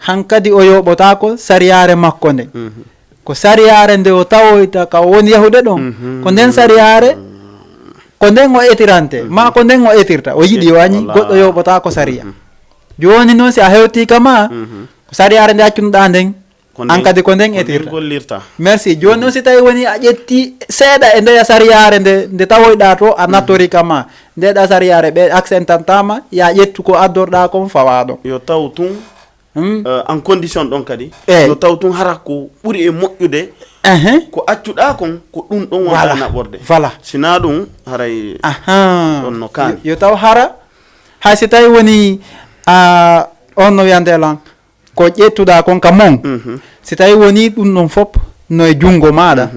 hankadi o yoɓotaako sariyaare makko nde. Ko sariyaare nde o tawoyta ka o woni yahude ɗon ko nden sariyaare ko nden o etirante ma ko nden o etirta o yiɗi o añi goɗɗo yoɓotaako sariya. Jooni noon si a hewti ka ma ko sariyaare nde accunoɗa nden an kadi ko nden etirta. Merci. Jooni noon si tawi woni a ƴetti seeɗa e ndeya sariyaare nde nde tawoyɗa to a nattori ka ma ndeɗa sariyaare ɓe accentantama ya ƴettu ko addorɗa kon fawa ɗon. Yo taw tun en condition ɗon kadi yo taw tun hara ko ɓuri e moƴƴude ko accuɗa kon ko ɗum ɗon wonta naɓorde. Voilà. Sina ɗum haray ɗon no kaani. Yo taw hara hay si tawi woni a on no wiyande lan ko ƴettuɗa kon ka mon si tawi woni ɗum ɗon fop no e junngo maɗa.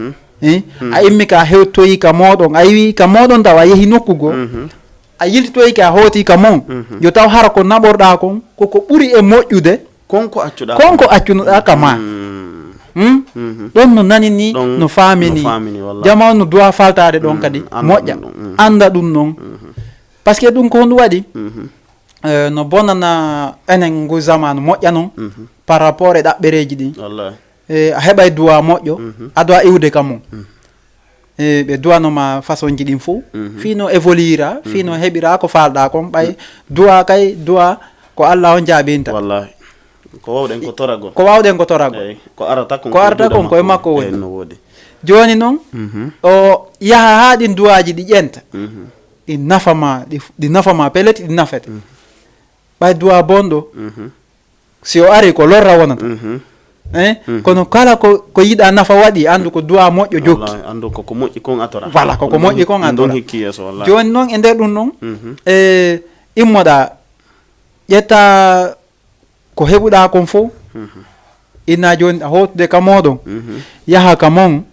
A immi ka hewtoyi ka moɗon a iwi ka moɗon taw a yehi nokku goo a yiltitoyi ka hooti ka mon yo taw hara ko naɓorɗa kon koko ɓuri e moƴƴude kon ko accuɗa kon ko accunoɗa ka ma. Ɗon no nani ni no faami ni jama on no duwa faltaade ɗon kadi moƴƴa annda ɗum noon. Parce que ɗum ko honɗum waɗi no bonana enen ngu zamanu moƴƴa noon. par rapport e ɗaɓɓereeji ɗin. E a heɓay duwa moƴƴo, a dowa iwde ka mum. E ɓe duwanoma façon ji ɗin fof, fii no évoluera, fii no heɓira ko faalɗa kon. Ɓay duwa kay, duwa ko Allah on jaabinta. Wallahi. Ko wawɗen ko toragol. Ko wawɗen ko toragol. Ko arata kon ko arata kon koye makko woni. No woodi. Jooni noon, o yaha haa ɗin duwaaji ɗi ƴenta. Ɗi nafa ma, ɗi, ɗi nafa ma, pellet ɗi nafete. Ɓay duwa bonɗo, si o ari ko lorra wonata. Kono kala ko, ko yiɗa nafa waɗi, anndu ko duwa moƴƴo jokki. Wallahi, anndu ko ko moƴƴi kon a tora. Voilà, ko ko moƴƴi kon a tora. Hikki yeeso, wallahi. Jooni noon e nder ɗum noon, e immoɗa, ƴetta ko heɓuɗa kon fof, inna jooni a hootude ka mooɗon, yaha ka mon.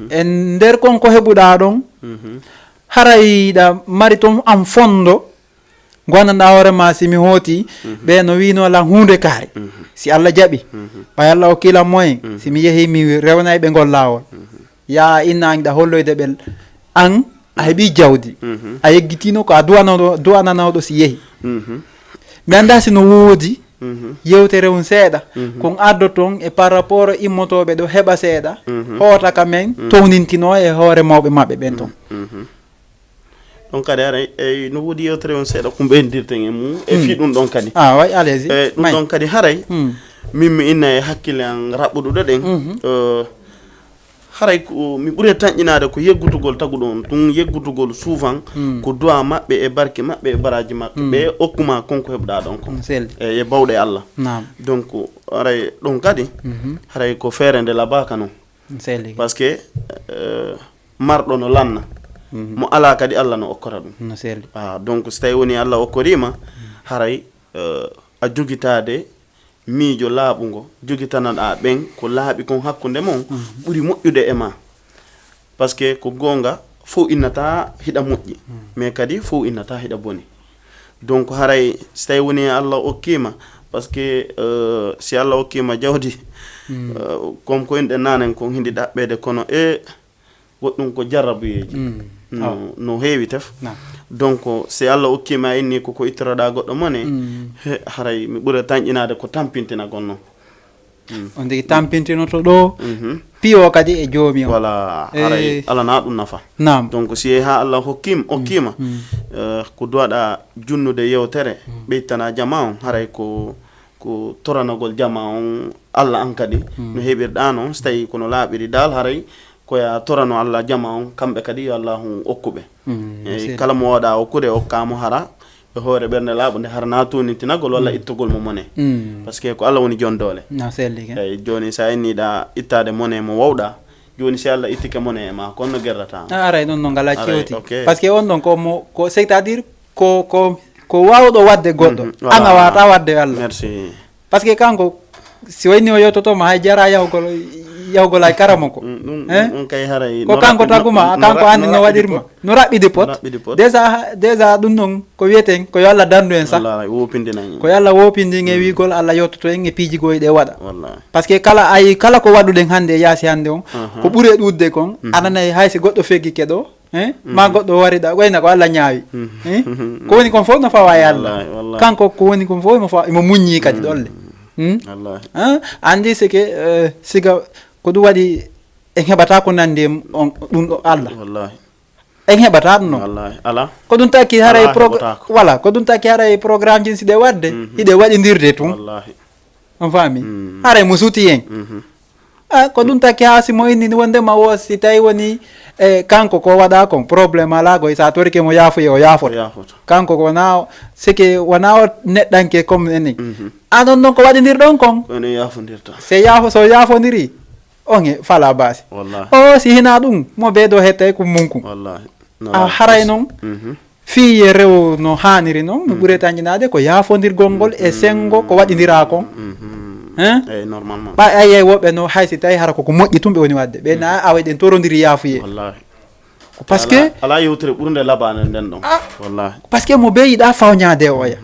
E nder kon ko heɓuɗa ɗon, haray ɗa mari toon an fondo, gondanɗa hoore ma, si mi hooti, ɓe no wino lan huunde kaari. Si Allah jaɓi, ɓay Allah okki lan moyen, si mi yehi mi rewnay ɓe ngol laawol. Ya inna an ɗa holloyde ɓe an a heɓi jawdi. A yeggitino ko a duwanano-, duwananawɗo si yehi. Mi annda si no woodi yewtere on seeɗa. Kon addo toon e par rapport immotooɓe ɗo heɓa seeɗa. Hoota ka men, townintino e hoore mawɓe maɓɓe ɓen toon. Ɗon kadi haray, e no woodi yewtere on seeɗa ko ɓeydirten e mum, e fii ɗum ɗon kadi. Ah, way, allez-y. E ɗum ɗon kadi haray, min mi inna e hakkille an raɓɓuɗuɗo ɗen, eh, haray ko mi ɓuri tanƴinaade ko yeggutugol taguɗo on, ɗum yeggutugol souvent ko duwa maɓɓe e barke maɓɓe e baraji maɓɓe, ɓe okkuma kon ko heɓuɗa ɗon kon. E, e bawɗe Allah. Donc, haray ɗum kadi, haray ko feere nde labaaka non. Parce que, eh, marɗo no lanna, mo alaa kadi Allah no okkora ɗum. No selli. Ah, donc, so tawi woni Allah okkorima, haray, eh, a jogitaade miijo laaɓungo, jogitanaɗa ɓen ko laaɓi kon hakkunde mon, ɓuri moƴƴude e ma. Parce que ko goonga, fow innata hiɗa moƴƴi, mais kadi fow innata hiɗa boni. Donc, haray so tawi woni Allah okkima, parce que, euh, si Allah okkima jawdi, euh, comme ko inɗen nanen kon hindi ɗaɓɓede, kono e goɗɗum ko jarrabuyeeji. No, no heewi tef. Donc, si Allah okkima a inni ko, ko ittoraɗa goɗɗo mone, he, haray mi ɓura tanƴinade ko tampintinagol non. On tigi tampintinoto ɗo, piyo kadi e joomi on. Voilà, haray alana ɗum nafa. Naam. Donc, si yehi ha Allah hokkim, okkima, eh, ko duwaɗa junnude yewtere, ɓeytana jama on, haray ko, ko toranagol jama on Allah an kadi, no heɓirɗa non, so tawi kono laaɓiri dal, haray ko ya torano Allah jama on, kamɓe kadi yo Allahu okkuɓe. Eyyi, kala mo wawɗa okkude, okkamo hara e hoore ɓernde laaɓunde, hara na tonintinagol walla ittogol mo mone. Parce que ko Allah woni jon doole. No selli ke. Eyyi, joni sa inniɗa ittade mone mo wawɗa, joni si Allah ittike mone e ma, kon no gerrata? A aray ɗon no ngala cewti. Parce que on ɗon ko mo, ko, c'est-à-dire ko, ko, ko wawɗo wadde goɗɗo. An a wata wadde Allah. Merci. Parce que kanko, si wayni o yewtotoma, hay jara yahugol, yahugol hay karamo ko. Ko kanko taguma, kanko andi no waɗirma. No raɓɓidi pot. Déjà, déjà ɗum ɗon ko wiyeten ko yo Allah dandu en sah. Ko yo Allah wopindin en e wiigol Allah yottoto en e piiji goyi ɗe waɗa. Parce que kala ay, kala ko waɗuɗen hannde e yaasi hannde on, ko ɓuri e ɗuuɗde kon, ananay hay si goɗɗo feggike ɗo, hein? Ma goɗɗo wari ɗa, wayna ko Allah ñaawi. Hein? Ko woni kon fof no fawa e Allah. Kanko ko woni kon fof imo fawa, imo muññi kadi ɗolle. Hein? Andi sike, eh, siga ko ɗum waɗi en heɓata ko nandi e on, ɗum ɗo Allah. En heɓata ɗum non. Wallahi, ala. Ko ɗum taki haray Ala pro-, heɓata ko. Voilà, ko ɗum taki haray programme ji si ɗe waɗde, hiɗe waɗindirde tun. Wallahi. On faami? Haray mo suti en. Ah, ko ɗum taki ha si mo inni ni wonde ma wo si tawi woni, eh, kanko ko waɗa kon problème ala goy, sa torike mo yaafuye, o yaafoto. O yaafoto. Kanko ko wona o, sike wona o neɗɗanke comme enen. Anon non ko waɗindirɗon kon. Ko enen yaafondirta. Se yaafo, so yaafondiri, on e fala basi. Wallahi. O si hina ɗum, mo ɓeydo hettay ko munkun. Wallahi. No A haray non, fii ye rew no haaniri non, mi ɓuri tanƴinaade ko yaafondirgol ngol e senngo ko waɗindiraa kon. Hein? Eyyi, normalement. Ɓay ay, ay woɓɓe no hay si tawi hara koko moƴƴi tun ɓe woni waɗde. Ɓe na awa ɗen torondiri yaafuye. Wallahi. Ko parce que Ala, ala yewtere ɓurnde labaande nden ɗon. Ah, wallahi. Parce que mo be yiɗa fawñaade oya.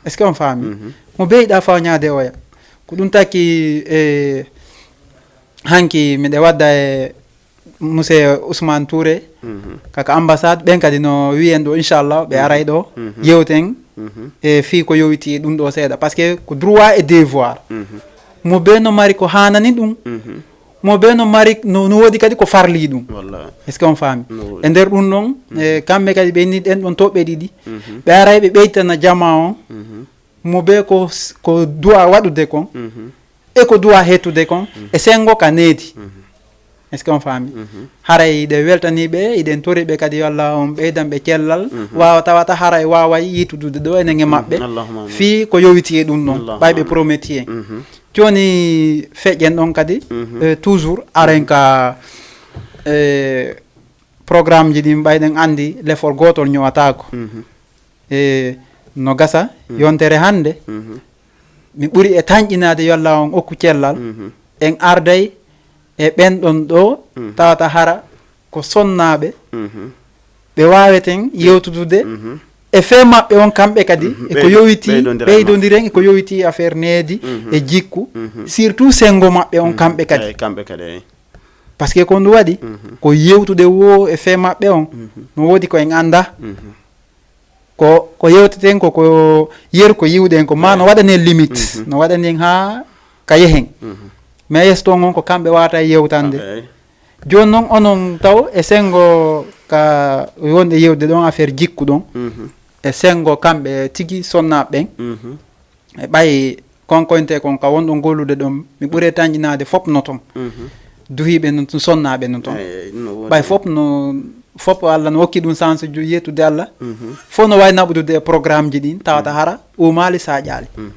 Est-ce que on faami? Mo be yiɗa fawñaade oya. Ko ɗum taki e hanki miɗe wadda e Monsieur Ousmane Touré, kaka ambassade, ɓen kadi no wiyen ɗo, inchallah, ɓe aray ɗo, yewten, Mhm. E fii ko yowiti e ɗum ɗo seeɗa, parce que ko droit e devoir. Mhm. Mo be no mari ko hanani ɗum. Mhm. Mo be no mari, no, no woodi kadi ko farli ɗum. Wallahi. Est-ce que on faami? No woodi. E nder ɗum ɗon, mhm, e kamɓe kadi ɓe ni ɗen ɗon toɓɓe ɗiɗi. Mhm. Ɓe aray ɓe ɓeytana jama on. Mhm. Mo be ko s-, ko duwa waɗude kon. Mhm. E ko duwa hetude kon. Mhm. E sengo ka needi. Mhm. Est-ce que on faami? Mhm. Haray iɗen weltani ɓe, iɗen tori ɓe kadi yo Allah on ɓeydan ɓe cellal. Mhm. Waawa tawata haray waaway yitudude ɗo enen e maɓɓe. Mhm. Allahumma amin. Fii ko yowiti e ɗum ɗon. Allahumma amin. Ɓay ɓe prometi en. Mhm. Jooni feƴƴen ɗon kadi, mhm, eh, toujours aren ka, eh, programme ji ɗin ɓay ɗen andi lefol gotol ñowataako. Mhm. E no gasa, mhm, yontere hannde, mhm, mi ɓuri e tanƴinaade yo Allah on okku cellal, mhm, en arday e ɓen ɗon ɗo, mhm, tawata hara ko sonnaaɓe, mhm, ɓe waaweten yewtudude, mhm, e fee maɓɓe on kamɓe kadi, mhm, e ko ɓeydo-, yowiti, ɓeydondiral maɓɓe, ɓeydondiren e ko yowiti affaire needi, mhm, e jikku, mhm, surtout senngo maɓɓe on, mhm, kamɓe kadi. Eyi, kamɓe kadi, eyi. Parce que ko ɗum waɗi, mhm, ko yewtude wo e fee maɓɓe on, mhm, no woodi ko en annda. Mhm. Ko, ko yewteten ko, ko yeru ko yiwɗen ko, ma no, eyi, waɗani en limite, mhm, no waɗani en haa ka yehen. Mhm. Mais yeeso toon on ko kamɓe wawata yewtande. Ok. Jooni noon onon taw e senngo ka wonɗe yewde ɗon affaire jikku ɗon, mhm, e senngo kamɓe tigi sonnaaɓe ɓen. Mhm. E ɓay konkoyntee kon ka wonɗon gollude ɗon, mi ɓuri tanƴinaade fop no ton. Mhm. Duhiiɓe no ton, sonnaaɓe no ton. Eyi, eyi, no woodi. Ɓay fop no, fop Allah no okki ɗum chance ju-, yettude Allah. Mhm. Fof no waawi naɓudude e programme ji ɗin, tawata, mhm, hara uumaali saaƴaali. Mhm.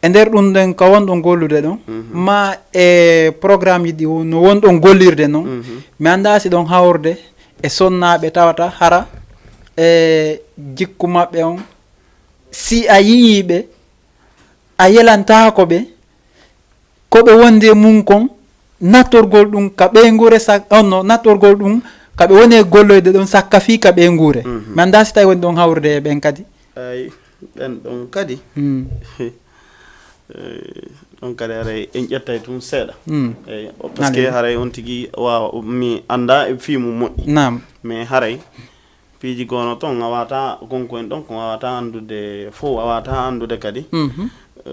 E nder ɗum ɗen ka wonɗon gollude ɗon, mhm, ma e programme ji ɗi no wonɗon gollirde non, mhm, mi anndaa si ɗon hawrude e sonnaaɓe tawata hara e jikku maɓɓe on, si a yiyii ɓe, a yelantaako ɓe, ko ɓe wondi e mum kon, nattorgol ɗum ka ɓeynguure sa-, on no, nattorgol ɗum ka ɓe woni e golloyde ɗon sakka fii ka ɓeynguure. Mhm. Mi anndaa si tawi woni ɗon hawrude e ɓen kadi. Eyi, ɓen ɗon kadi. Mm. Eh, ɗon kadi haray en ƴettay tun seeɗa. Mm. Eyi, o, parce que, alay, haray on tigi waawa, mi anndaa e fii mum moƴƴi. Naam. Mais haray piiji goono ton, a wata, konko en ɗon, ko wawata anndude fof, a wawata anndude kadi, mhm, eh,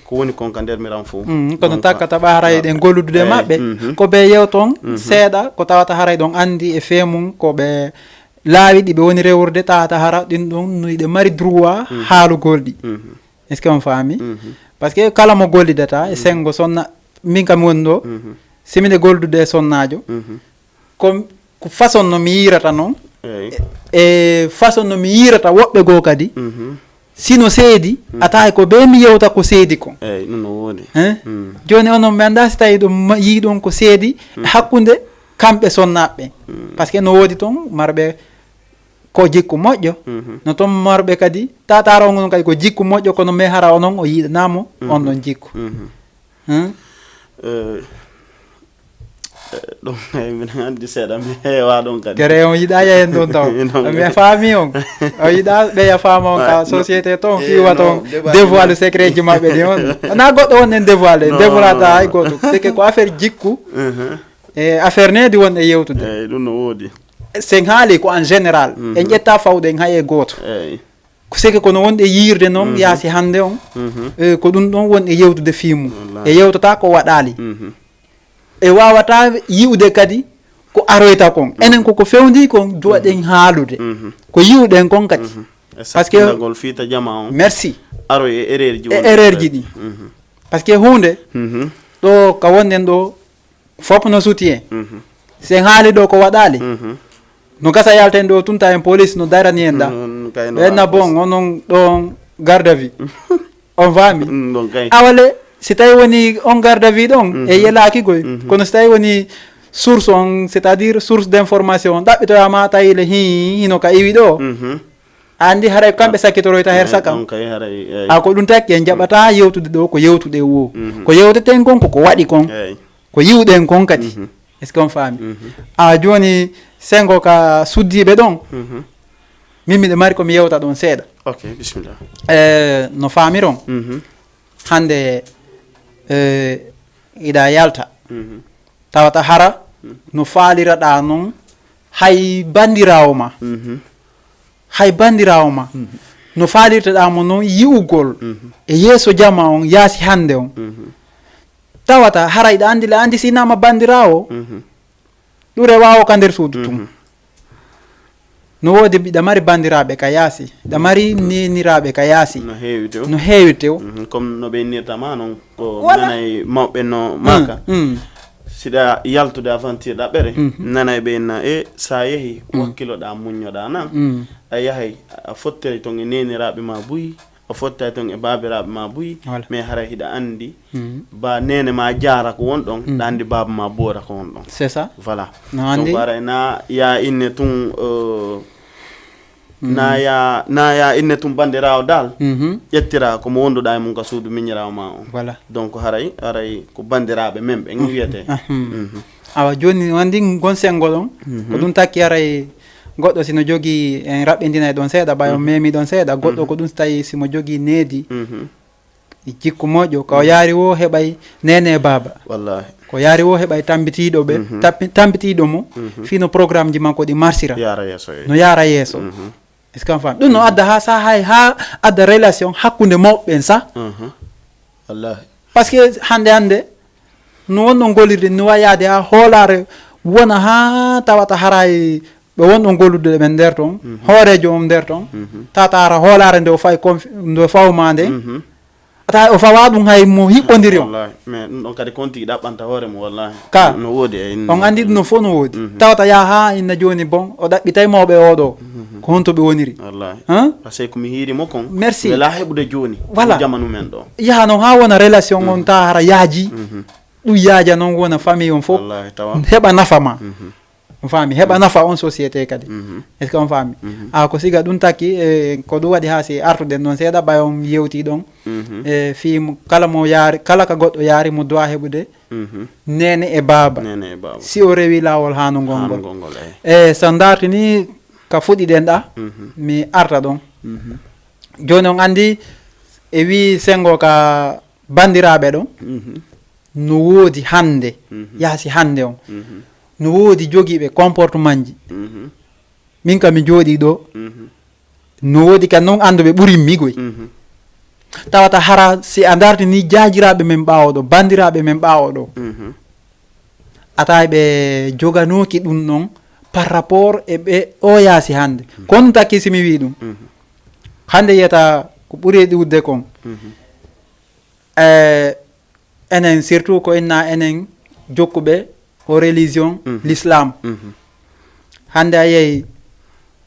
ko woni kon ka nder miran fof. Mm, kono donc, takkata ɓa haray, ah, ɗen golludude, eh, maɓɓe, mhm, ko ɓe yewton, mhm, seeɗa, ko tawata haray ɗon anndi e fee mum, ko ɓe laawi ɗi ɓe woni rewrude, tawata hara ɗin ɗon no iɗe mari droit, mhm, haalugol ɗi. Mhm. Est-ce que on faami? Mhm. Parce que kala mo gollidata e, mhm, senngo sonna, min kam woni ɗo, mhm, si miɗe gollude e sonnaajo, mhm, ko, ko façon no mi yiirata non. Eyi. E, e façon no mi yiirata woɓɓe goo kadi. Mhm. Si no seedi, mhm, a tawi ko ɓe mi yewta ko seedi kon. Eyi, ɗum no woodi. Hein? Mm. Jooni onon mi anndaa si tawi ɗum ma-, yii ɗon ko seedi, mhm, hakkunde kamɓe sonnaaɓe ɓen. Mm. Parce que no woodi ton marɓe ko jikku moƴƴo. Mhm. No ton marɓe kadi, tataaro on kadi ko jikku moƴƴo, kono mais hara onon o yiɗanaamo, mhm, on ɗon jikku. Mhm. Hmm? Eh, eh, ɗum, eh, mbiɗa anndi seeɗa, mi heewa ɗon kadi. Gere on yiɗa yahen ɗon taw. Non. Mi faami on. O yiɗa ɓe ya faama on ka, ouais, non, société ton, eh, fiwa non, ton, dévoile, dévoile secret ji maɓɓe ɗi on. Wona goɗɗo on en dévoile, non, dévoile non, ta non, hay goɗɗo. C'est que ko affaire jikku. Mhm. E affaire needi won e yewtude. Eh, ɗum no woodi. Sen haali ko en général. Mhm. En ƴetta fawɗen hay e gooto. Eyi. Ko seke kono wonɗe yiirde noon, mhm, yaasi hannde on, mhm, eh, ko ɗum ɗon wonɗe yewtude fii mum. Wallaahi. E yewtata ko waɗaali. Mhm. E waawata yi'ude kadi ko aroyta kon. Mhm. Enen koko fewndi kon duwaɗen, mhm, haalude. Mhm. Ko yi'uɗen kon kadi. Mhm. E parce que sakkindagol fii ta jama on. Merci. Aroy e erreur ji, e wonɗi erreur ji ɗi. Mhm. Parce que huunde, mhm, ɗo ka wonɗen ɗo, fof no suti en. Mhm. Si en haali ɗo ko waɗaali, mhm, no gasa yalten ɗo tunta en police no darani en ɗa. Mm, kay no ɓenna bon, onon ɗon garde à vue. On faami? Mm, ɗon kay. Awale, si tawi woni on garde à vue ɗon, mhm, e yelaaki goy. Mhm. Kono si tawi woni source on, c'est-à-dire source d'information, ɗaɓɓitoyama tawi le hi-, hino ka iwi ɗo. Mhm. A anndi haray ko kamɓe sakkitoroyta her, eh, saka. Donc, eh, haray, eh. A ko ɗum taki en jaɓata yewtude ɗo ko yewtude wo. Mhm. Ko yewteten kon ko ko waɗi kon. Eyi. Ko yiwɗen kon kadi. Mhm. Est-ce que on faami? Mhm. A jooni sengo ka suddiiɓe ɗon. Mhm. Min miɗo mari ko mi yewta ɗon seeɗa. Ok, bisimilla. Eh, no faamiron. Mhm. Hannde, eh, iɗa yalta. Mhm. Tawata hara, mhm, no faaliraɗa noon hay banndiraawo ma. Mhm. Hay banndiraawo ma. Mhm. no faalirtoɗaa mo noon yi'ugol e yeeso jama on yaasi hannde on, tawata haray ɗa anndi le anndi si nama banndiraawo ɗure waawo ka nder suudu tun. No woodi mbiɗa mari banndiraaɓe ka yaasi, ɗa mari neniraaɓe ka yaasi. No heewi tew. No heewi tew. Mhm, comme no ɓe innirta ma noon, ko voilà, nanay mawɓe no maaka. Mm. Siɗa yaltude aventure ɗaɓɓere, nanay ɓe inna e sa yehi, wakkiloɗa, muññoɗa nan. A yahay, a fottay toon e neniraaɓe ma buy, a fottay toon e baabiraaɓe ma buy. Voilà. Mais haray hiɗa anndi ba neene ma jaara ko won ɗon, ɗa anndi baaba ma boora ko won ɗon. C'est ça. Voilà. No anndi. Donc haray na ya inne tun, euh, na ya, na ya inne tun banndiraawo dal, ƴettira ko mo wonduɗa e mum ka suudu miñiraawo ma on. Voilà. Donc haray, haray ko banndiraaɓe men ɓen wiyete. Awa jooni no anndi ngon senngo ɗon, ko ɗum takki haray goɗɗo si no jogii en raɓɓindinay ɗon seeɗa, ɓay on memi ɗon seeɗa, goɗɗo ko ɗum tawi si mo jogii needi, jikku moƴƴo, ko yaari wo heɓay neene e baaba. Wallahi. Ko yaari wo heɓay tambitiiɗo ɓe, tapi-, tambitiiɗo mo, fii no programme ji makko ɗi marsira. Yaara yeeso, eh. No yaara yeeso. Est-ce que on faami? Ɗum no adda haa sa hay, haa adda relation hakkunde mawɓe ɓen sa. Wallahi. Parce que hannde, hannde, no wonno gollirde, no wayi yaade haa hoolaare wona haa tawata haray ɓe wonno gollude ɓen nder ton, hooreejo on nder ton, tawata hara hoolaare nde o fayi conf-, nde o fawma nde, a tawa o fawa ɗum hay mo hiɓɓondiri on. Wallahi. Mais ɗum ɗon kadi ko on tigi ɗaɓɓanta hoore mum, wallahi. Ka. No woodi e on anndi ɗum no fof no woodi. Tawata yaha haa inna jooni bon, o ɗaɓɓitay mawɓe oo ɗoo. Ko honto ɓe woniri? Wallahi. Hein? Parce que ko mi hiiri mo kon, merci, wela heɓude jooni. Voilà. Jamanu men ɗo. Yaha noon haa wona relation on ta hara yaaji. Ɗum yaaja noon wona famille on fof. Wallahi, tawa. Heɓa nafa ma. On faami, heɓa nafa on société kadi. Est-ce que on faami? A ko siga ɗum takki, e ko ɗum waɗi haa si artuɗen ɗon seeɗa, ɓay on yewti ɗon. E fii mo, kala mo yaari, kala ka goɗɗo yaari mo doit heɓude neene e baaba. Neene e baaba. Si o rewi laawol haa no ngol ngol. Haa no ngol ngol, eh. E so ndartini ka fuɗɗiɗen ɗa, mi arta ɗon. Jooni on anndi e wii senngo ka banndiraaɓe ɗon. No woodi hannde, yaasi hannde on, no woodi jogiiɓe comportement ji. Min kam mi jooɗii ɗo, no woodi kan noon annduɓe ɓurimmi goy. Tawata hara si a ndartinii jaajiraaɓe men ɓaawo ɗo, banndiraaɓe men ɓaawo ɗo, a tawi ɓe joganooki ɗum ɗon par rapport e ɓe o yaasi hannde. Kono takki si mi wii ɗum, hannde yiyata ko ɓuri e ɗuuɗde kon, e enen, surtout ko inna enen jokkuɓe o religion l'islam. Hannde a yehi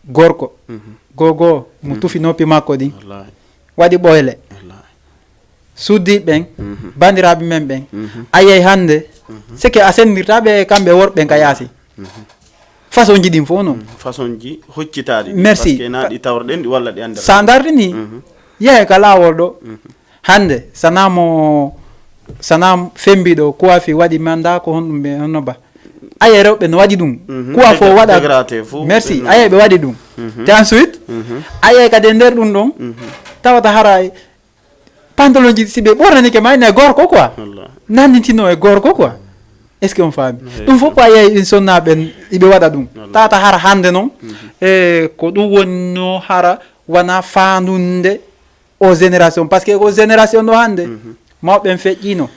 gorko, gogo mo tufi noppi makko ɗin, wallahi, waɗi ɓoyle. Wallahi. Suddiiɓe ɓen, banndiraaɓe men ɓen, a yehi hannde, c'est que a senndirta ɓe kamɓe worɓe ɓen ka yaasi. Façon ji ɗin fof noon. Façon ji hoccitaaɗi ɗin, merci, parce que na ɗi tawrɗen ɗi walla ɗi anndata. Sa ndartini, yehe ka laawol ɗo. Hannde, sana mo, sana fembiɗo, coiffe waɗi manda ko honɗum ɓe honno ba. Aye rewɓe no waɗi ɗum. Coiffe fof waɗa. Dégradé fof. Merci. Aye ɓe waɗi ɗum. Te ensuite, aye kadi e nder ɗum ɗon, tawata haray pantalon ji si ɓe ɓornanike ma ene gorko quoi. Wallahi. Nannitino e gorko quoi. Est-ce que on faami? Ɗum fof ko aye en sonnaaɓe en iɓe waɗa ɗum. Wallahi. Tawata hara hannde noon, e ko ɗum wonno hara wana faandunde o génération, parce que o génération ɗo hannde, mawɓe en feƴƴino.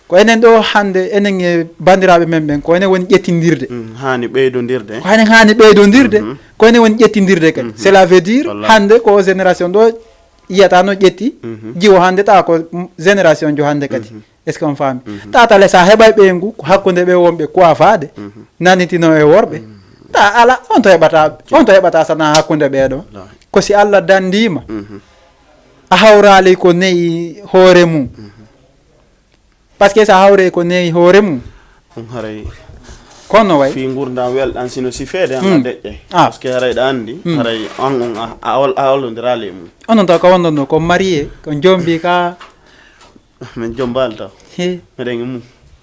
Ko enen ɗo hannde, enen e banndiraaɓe men ɓen, ko enen woni ƴettindirde. Haani ɓeydondirde. Ko enen haani ɓeydondirde, ko enen woni ƴettindirde kadi. Cela veut dire, wallahi, hannde ko o génération ɗo yiyata no ƴetti, jiwo hannde tawa ko génération jo hannde kadi. Est-ce que on faami? Tawata le sa heɓay ɓeyngu, ko hakkunde ɓe wonɓe kuwafaade, nanitino e worɓe. Ta ala, on to heɓata, on to heɓata sana hakkunde ɓee ɗo. Wallahi. Ko si Allah dandiima, a hawraali ko ne'i hoore mum. Parce que sa hawre ko ne'i hoore mum. Ɗum haray. Kono way. Fii ngurndan welɗan sino sifeede an a deƴƴay. Ah. Parce que haray ɗa anndi, haray an on a, a ol-, a ollondiraali e mum. Onon taw ko wonɗon ɗo, ko marié, ko jombi ka. Min jombaali taw. He. Meɗen e mum.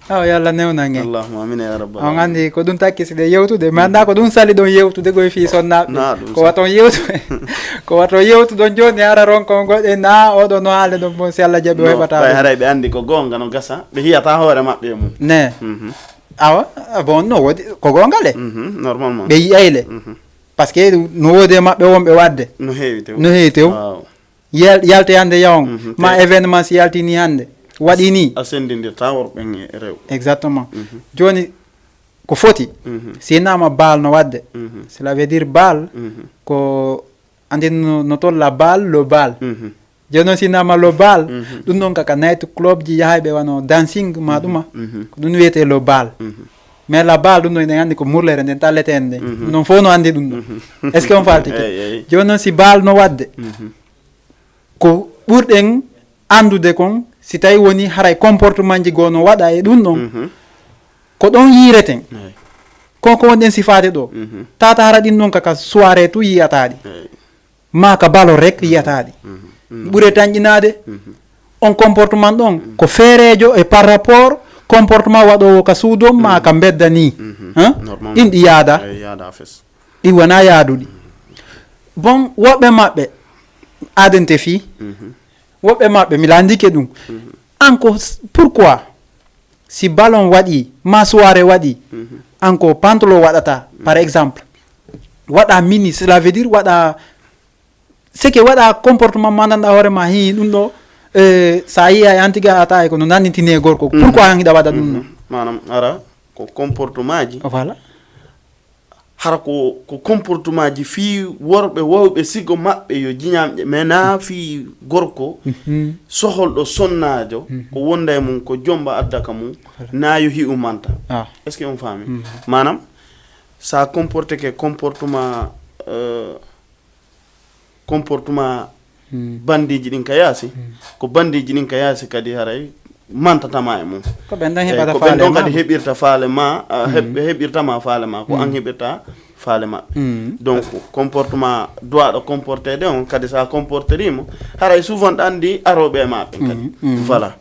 Aw, yo Allah newnan en. Allahumma amin ya rabbal alamin. On anndi ko ɗum takki si ɗe yewtude, mi annda ko ɗum sali ɗon yewtude koye fii sonnaaɓe. Na ɗum ko sa- waton yewtu-, ko waton yewtuɗon jooni, hara ronko on goɗɗe, na oɗo no haale ɗon bon, si Allah jaɓi o heɓata ɓay ɗum. Haray ɓe anndi ko goonga no gasa, ɓe hiyata hoore maɓɓe e mum. Ne. Mhm. Awa, ah, bon, no woodi, ko goonga le. Mhm, normalement. Ɓe yi'ay le. Mhm. Parce que no woodi e maɓɓe wonɓe waɗde. No heewi tew. No heewi tew. Waaw. Yal- yalte hannde yawon. Mhm, ma te- événement si yaltini hannde, waɗi ni. A senndindirta worɓe e rewɓe. Exactement. Mhm. Jooni ko foti. Mhm. Si nama bal no waɗde. Mhm. Cela veut dire bal, mhm, ko andi no, no tolla bal lo bal. Mhm. Jooni noon si nama lo bal, mhm, ɗum noon kaka night club ji yahayɓe wano dancing ma, mhm, ɗuma. Mhm. Ko ɗum wiyete lo bal. Mhm. Mais la bal ɗum ɗo eɗen anndi ko murlere nden talleteende nden. Mhm. Ɗum ɗon fof no anndi ɗum ɗon. Mhm. Est-ce que on faltike? Eyi, eyi. Jooni noon si bal no waɗde, mhm, ko ɓurɗen anndude kon, si tawi woni haray comportement ji goo no waɗa e ɗum ɗon, mhm, ko ɗon yiireten. Eyi. Kon ko wonɗen sifaade ɗo. Mhm. Tata hara ɗin ɗon kaka soirée tu yiyata ɗi. Eyi. Ma ka balo rek yiyata ɗi. Mhm. Mhm. Ɓure tanƴinaade. Mhm. On comportement ɗon, mhm, ko feereejo e par rapport comportement waɗoowo ka suudu on ma, mhm, ka mbedda ni. Mhm. Hein? Normal. Ɗin ɗi yaada. Eyi, yaada fes. Ɗi wona yaaduɗi. Bon, woɓɓe maɓɓe aadente fii. Mhm. Woɓɓe maɓɓe mi landike ɗum. Mhm. An ko s- pourquoi si ballon waɗi ma soirée waɗi, mhm, an ko pantalon waɗata, par, mhm, exemple, waɗa mini, cela veut dire waɗa seke waɗa comportement ma nanɗa hoore ma hi ɗum ɗo, eh, sa yiya e antiga ata e ko no nannitini e gorko. Mhm. Pourquoi an hiɗa waɗa ɗum? Mhm. Ɗum manam ara ko comportement ji. Voilà. Hara ko, ko comportement ji fii worɓe wawɓe sigo maɓɓe yo jiñamƴe, mais na fii gorko, mhm, soholɗo sonnaajo, mhm, ko wonda e mum ko jomba adda ka mum, voilà, na yo hi'u manta. Ah. Est-ce que on faami? Mhm. Manam sa comporte ke comportement, euh, comportement, hmm, bandiji ɗin ka yaasi, hmm, ko bandiji ɗin ka yaasi kadi haray mantatama e mum. Ko ɓen ɗon, eh, heɓata ko ɓen faale ɗon ma kadi heɓirta faale ma, ah, hmm, heɓ- heɓirtama faale ma, ko, hmm, an heɓirta faale maɓɓe. Hmm. Donc comportement duwaɗo comportede on kadi sa comporterimo, haray souvent ɗan di aroɓe e maɓɓe kadi. Hmm, hmm. Voilà.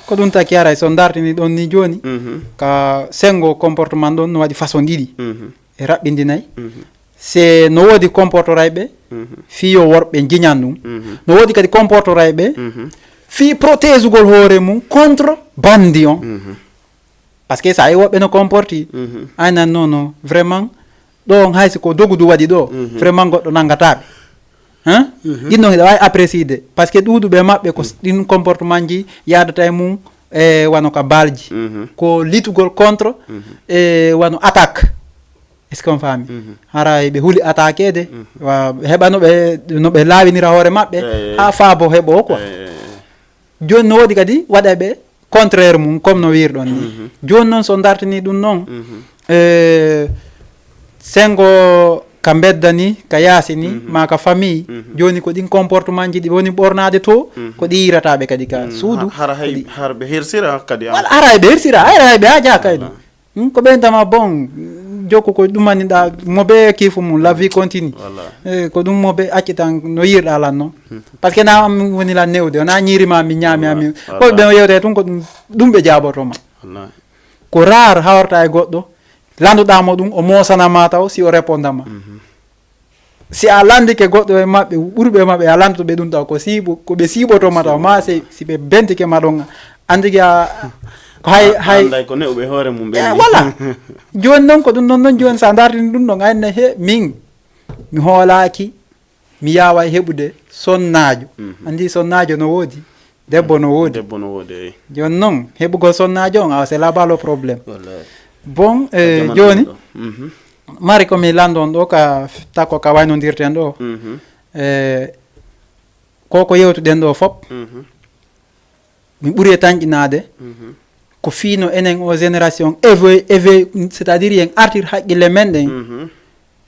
Ko ɗum taki haray so dartini ɗon ni jooni, mhm, ka sengo comportement ɗon no waɗi façon ɗiɗi. Mhm. E raɓɓindinay. Mhm. Se no woodi comportorayɓe, mhm, fii yo worɓe jiñan ɗum. Mhm. No woodi kadi comportorayɓe, mhm, fii protégugol hoore mum contre bandi on. Mhm. Parce que sa yi woɓɓe no comporti, mhm, ay nan non non, vraiment, ɗo on hay si ko dogudu waɗi ɗo, mhm, vraiment goɗɗo nangataɓe. Hein? Mhm. Ɗin non hiɗa wawi apprécier de. Parce que ɗuuɗuɓe maɓɓe ko, mhm, ɗin comportement ji yaadata e mum, e wano ka balji. Mhm. Ko litugol contre, mhm, e wano attaque. Est-ce qu'on faami? Mhm. Hara ɓe huli attaqué de. Mhm. Wa heɓa no ɓe, no ɓe laawinira hoore maɓɓe, eh, haa faabo heɓo quoi. Eh, eh, eh. Jooni no woodi kadi waɗa ɓe contraire mum comme no wiirɗon ni. Mhm. Jooni noon so dartini ɗum noon, mhm, eh, sengo ka mbedda ni, ka yaasi ni, mhm, ma ka famille, mhm, jooni ko ɗin comportement ji ɗi woni ɓornaade to, mhm, ko ɗi yiirata ɓe kadi ka, mhm, suudu. Ha- hara hay- kadi hara ɓe hersira kadi an. Wala hara hay ɓe hersira, hara hay ɓe haja kay ɗum. Wala. Hmm, ko ɓeyntama bon, jokku ko ɗumaniɗa mo be kiifu mum, la vie continue. Wala. Eh, ko ɗum mo be accitan no yiirɗa lan noon. Hmm. Parce que na am woni lan newde, na ñiiri ma mi ñaami ami. Wala. Ko ɓe yewte tun ko ɗum, ɗum ɓe jaabotoma. Wala. Ko rare hawrata e goɗɗo, landuɗa mo ɗum, o mosana ma taw si o répondama. Mhm. Si a landike goɗɗo e maɓɓe, ɓurɓe maɓɓe, a landoto ɓe ɗum taw ko siiɓo, ko ɓe siiɓoto ma taw, ma si, si ɓe bentike ma ɗon, andike a, ko hay, hay. Anday ko ne'uɓe hoore mum ɓe. Eh, voilà. Jooni noon ko ɗum ɗon, ɗon jooni sa dartini ɗum ɗon, ayne he, min, mi hoolaaki, mi yaawa heɓude sonnaajo. Mhm. Andi sonnaajo no woodi, debbo no woodi. Debbo no woodi, eyi. Jooni noon, heɓugol sonnaajo on, awa c'est là-bas le problème. Wallahi. Bon, eh, jooni, mhm, mari ko mi landon ɗo ka f- takko ka waynodirten ɗo. Mhm. Eh, ko ko yewtuɗen ɗo fop. Mhm. Mi ɓuri e tanƴinaade. Mhm. Ko fii no enen o génération éve, éve, c'est-à-dire yen artir haqqille men ɗen. Mhm.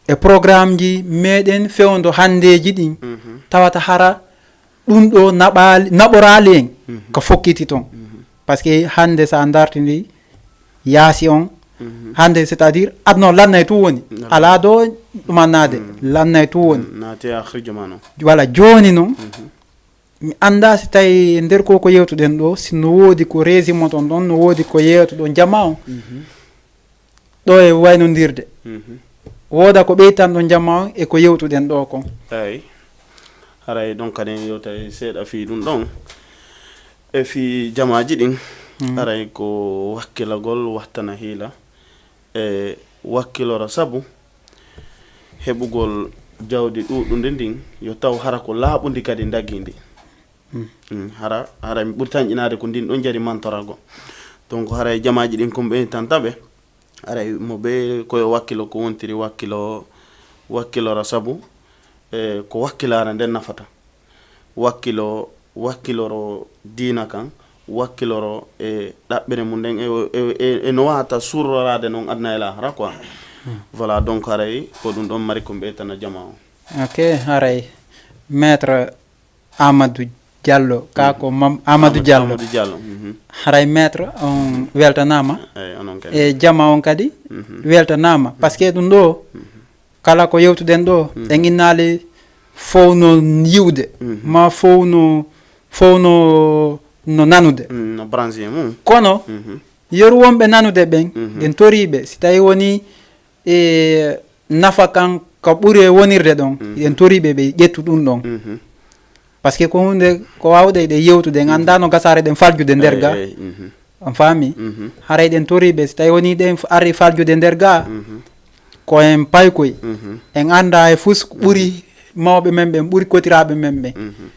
E programme ji meɗen fewndo handeji ɗin, mhm, tawata hara ɗum ɗo naɓaali, naɓoraali en, mhm, ko fokkiti ton. Mhm. Parce que hande sa dartini yaasi on, mhm, hande c'est-à-dire adno lannay tu woni. Wala. Ala do ɗumannade, mhm, lannay tu woni. Mhm. Naati a hirjo ma non. Wala joni non. Mhm. Mi anndaa si tawi e nder ko ko yewtuɗen ɗo, si no woodi ko reesimoton ɗon, no woodi ko yewtuɗon jama on. Mhm. Ɗo e waynondirde. Mhm. Wooda ko ɓeytanɗon jama on e ko yewtuɗen ɗo kon. Eyi. Haray ɗon kadi en yewtay seeɗa fii ɗum ɗon. E fii jamaaji ɗin. Mhm. Haray ko wakkilagol wattana hiila. E wakkilora sabu heɓugol jawdi ɗuuɗundi ndin, yo taw hara ko laaɓundi kadi ndagiindi. Mm, hara, hara mi ɓuri tanƴinaade ko ndin ɗon jari mantorago. Donc, haray jamaaji ɗin ko ɓe tan taɓe. Haray mo ɓe koyo wakkilo ko wontiri wakkilo, wakkilora sabu, e, ko wakkilaare nden nafata. Wakkilo, wakkiloro diina kan, wakkiloro e ɗaɓɓere mum nden, e, e, e, e no wata surroraade non aduna e lahara quoi. Voilà, donc haray ko ɗum ɗon mari ko mbiyetana jama o. Ok, haray maître Amadou Diallo, ka ko Mam-, Amadou Amadou, Diallo. Amadou Diallo, mhm. Haray maître, on weltanaama. Eyi, onon kadi. E jama on kadi, mhm, weltanaama. Parce que ɗum ɗo, mhm, kala ko yewtuɗen ɗo, mhm, en innaali fow no yiwde, mhm, ma fow no, fow no, no nanude. Mm, no branché mum. Kono, mhm, yeru wonɓe nanude ɓen, mhm, ɗen toriiɓe, si tawi woni e nafa kan ka ɓuri e wonirde ɗon, mhm, ɗen toriiɓe ɓe ƴettu ɗum ɗon. Mhm. Parce que ko hunde ko waawde ɗe yewtude, en, mhm, annda no gasaare ɗen faljude nder ga. Eyi, eyi, mhm. On faami? Mhm. Haray ɗen toriiɓe, si tawi woni ɗen f-, ari faljude nder ga, mhm, ko en paykoy. Mhm. En annda e fus, mhm, ɓuri mawɓe men ɓen, ɓuri kotiraaɓe men ɓen. Mhm.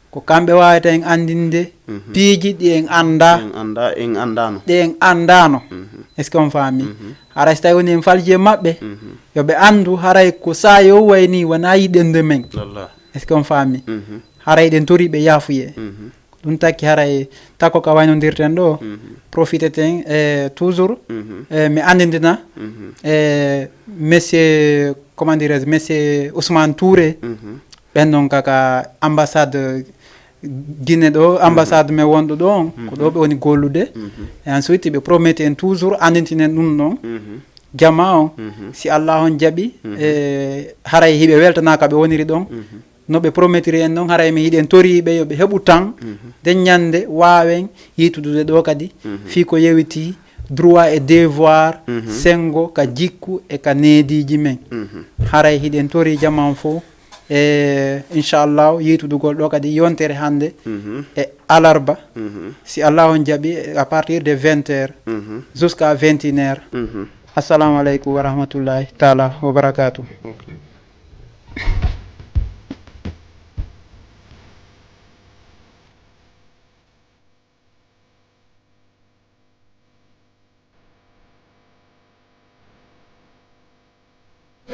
Ko kamɓe waawata en anndinde, mhm, piiji ɗi en annda. En annda, en anndaano. Ɗi en anndaano. Mhm. Est-ce que on faami? Mhm. Haray si tawi woni en falji e maɓɓe, mhm, yo ɓe anndu haray ko saayo wayni wona yiɗande men. Wallahi. Est-ce que on faami? Mhm. Haray ɗen toriiɓe yaafuye. Mhm. Ɗum takki haray takko ka waynondirten ɗo, mhm, profiteten, e toujours, mhm, e mi anndindina, mhm, e monsieur, comment dirais-je, monsieur Ousmane Touré, mhm, ɓen ɗon kaka ambassade Guinée ɗo, mhm, ambassade men wonɗo ɗo on, ko ɗo, mhm, ɓe woni gollude. Mhm. Et ensuite, ɓe prometti en toujours, anndintinen ɗum ɗon. Mhm. Jama on, mhm, si Allah on jaɓi, mhm, e haray hiɓe weltanaa ka ɓe woniri ɗon. Mhm. No ɓe promettiri en ɗon, haray mi hiɗen toriiɓe yo ɓe heɓu tan. Mhm. Den ñannde waawen yiitudude ɗo kadi, mhm, fii ko yewiti droit et devoir, mhm, senngo ka jikku e ka neediiji men. Mhm. Haray hiɗen torii jama on fow. E inchallahu, yiitudugol ɗo kadi yontere hannde, mhm, e alarba, mhm, si Allah on jaɓi, à partir de vingt heures, mhm, jusqu'à vingt et une heures. Mhm. Assalamu aleykum wa rahmatullahi taala wa barakatuh. Ok.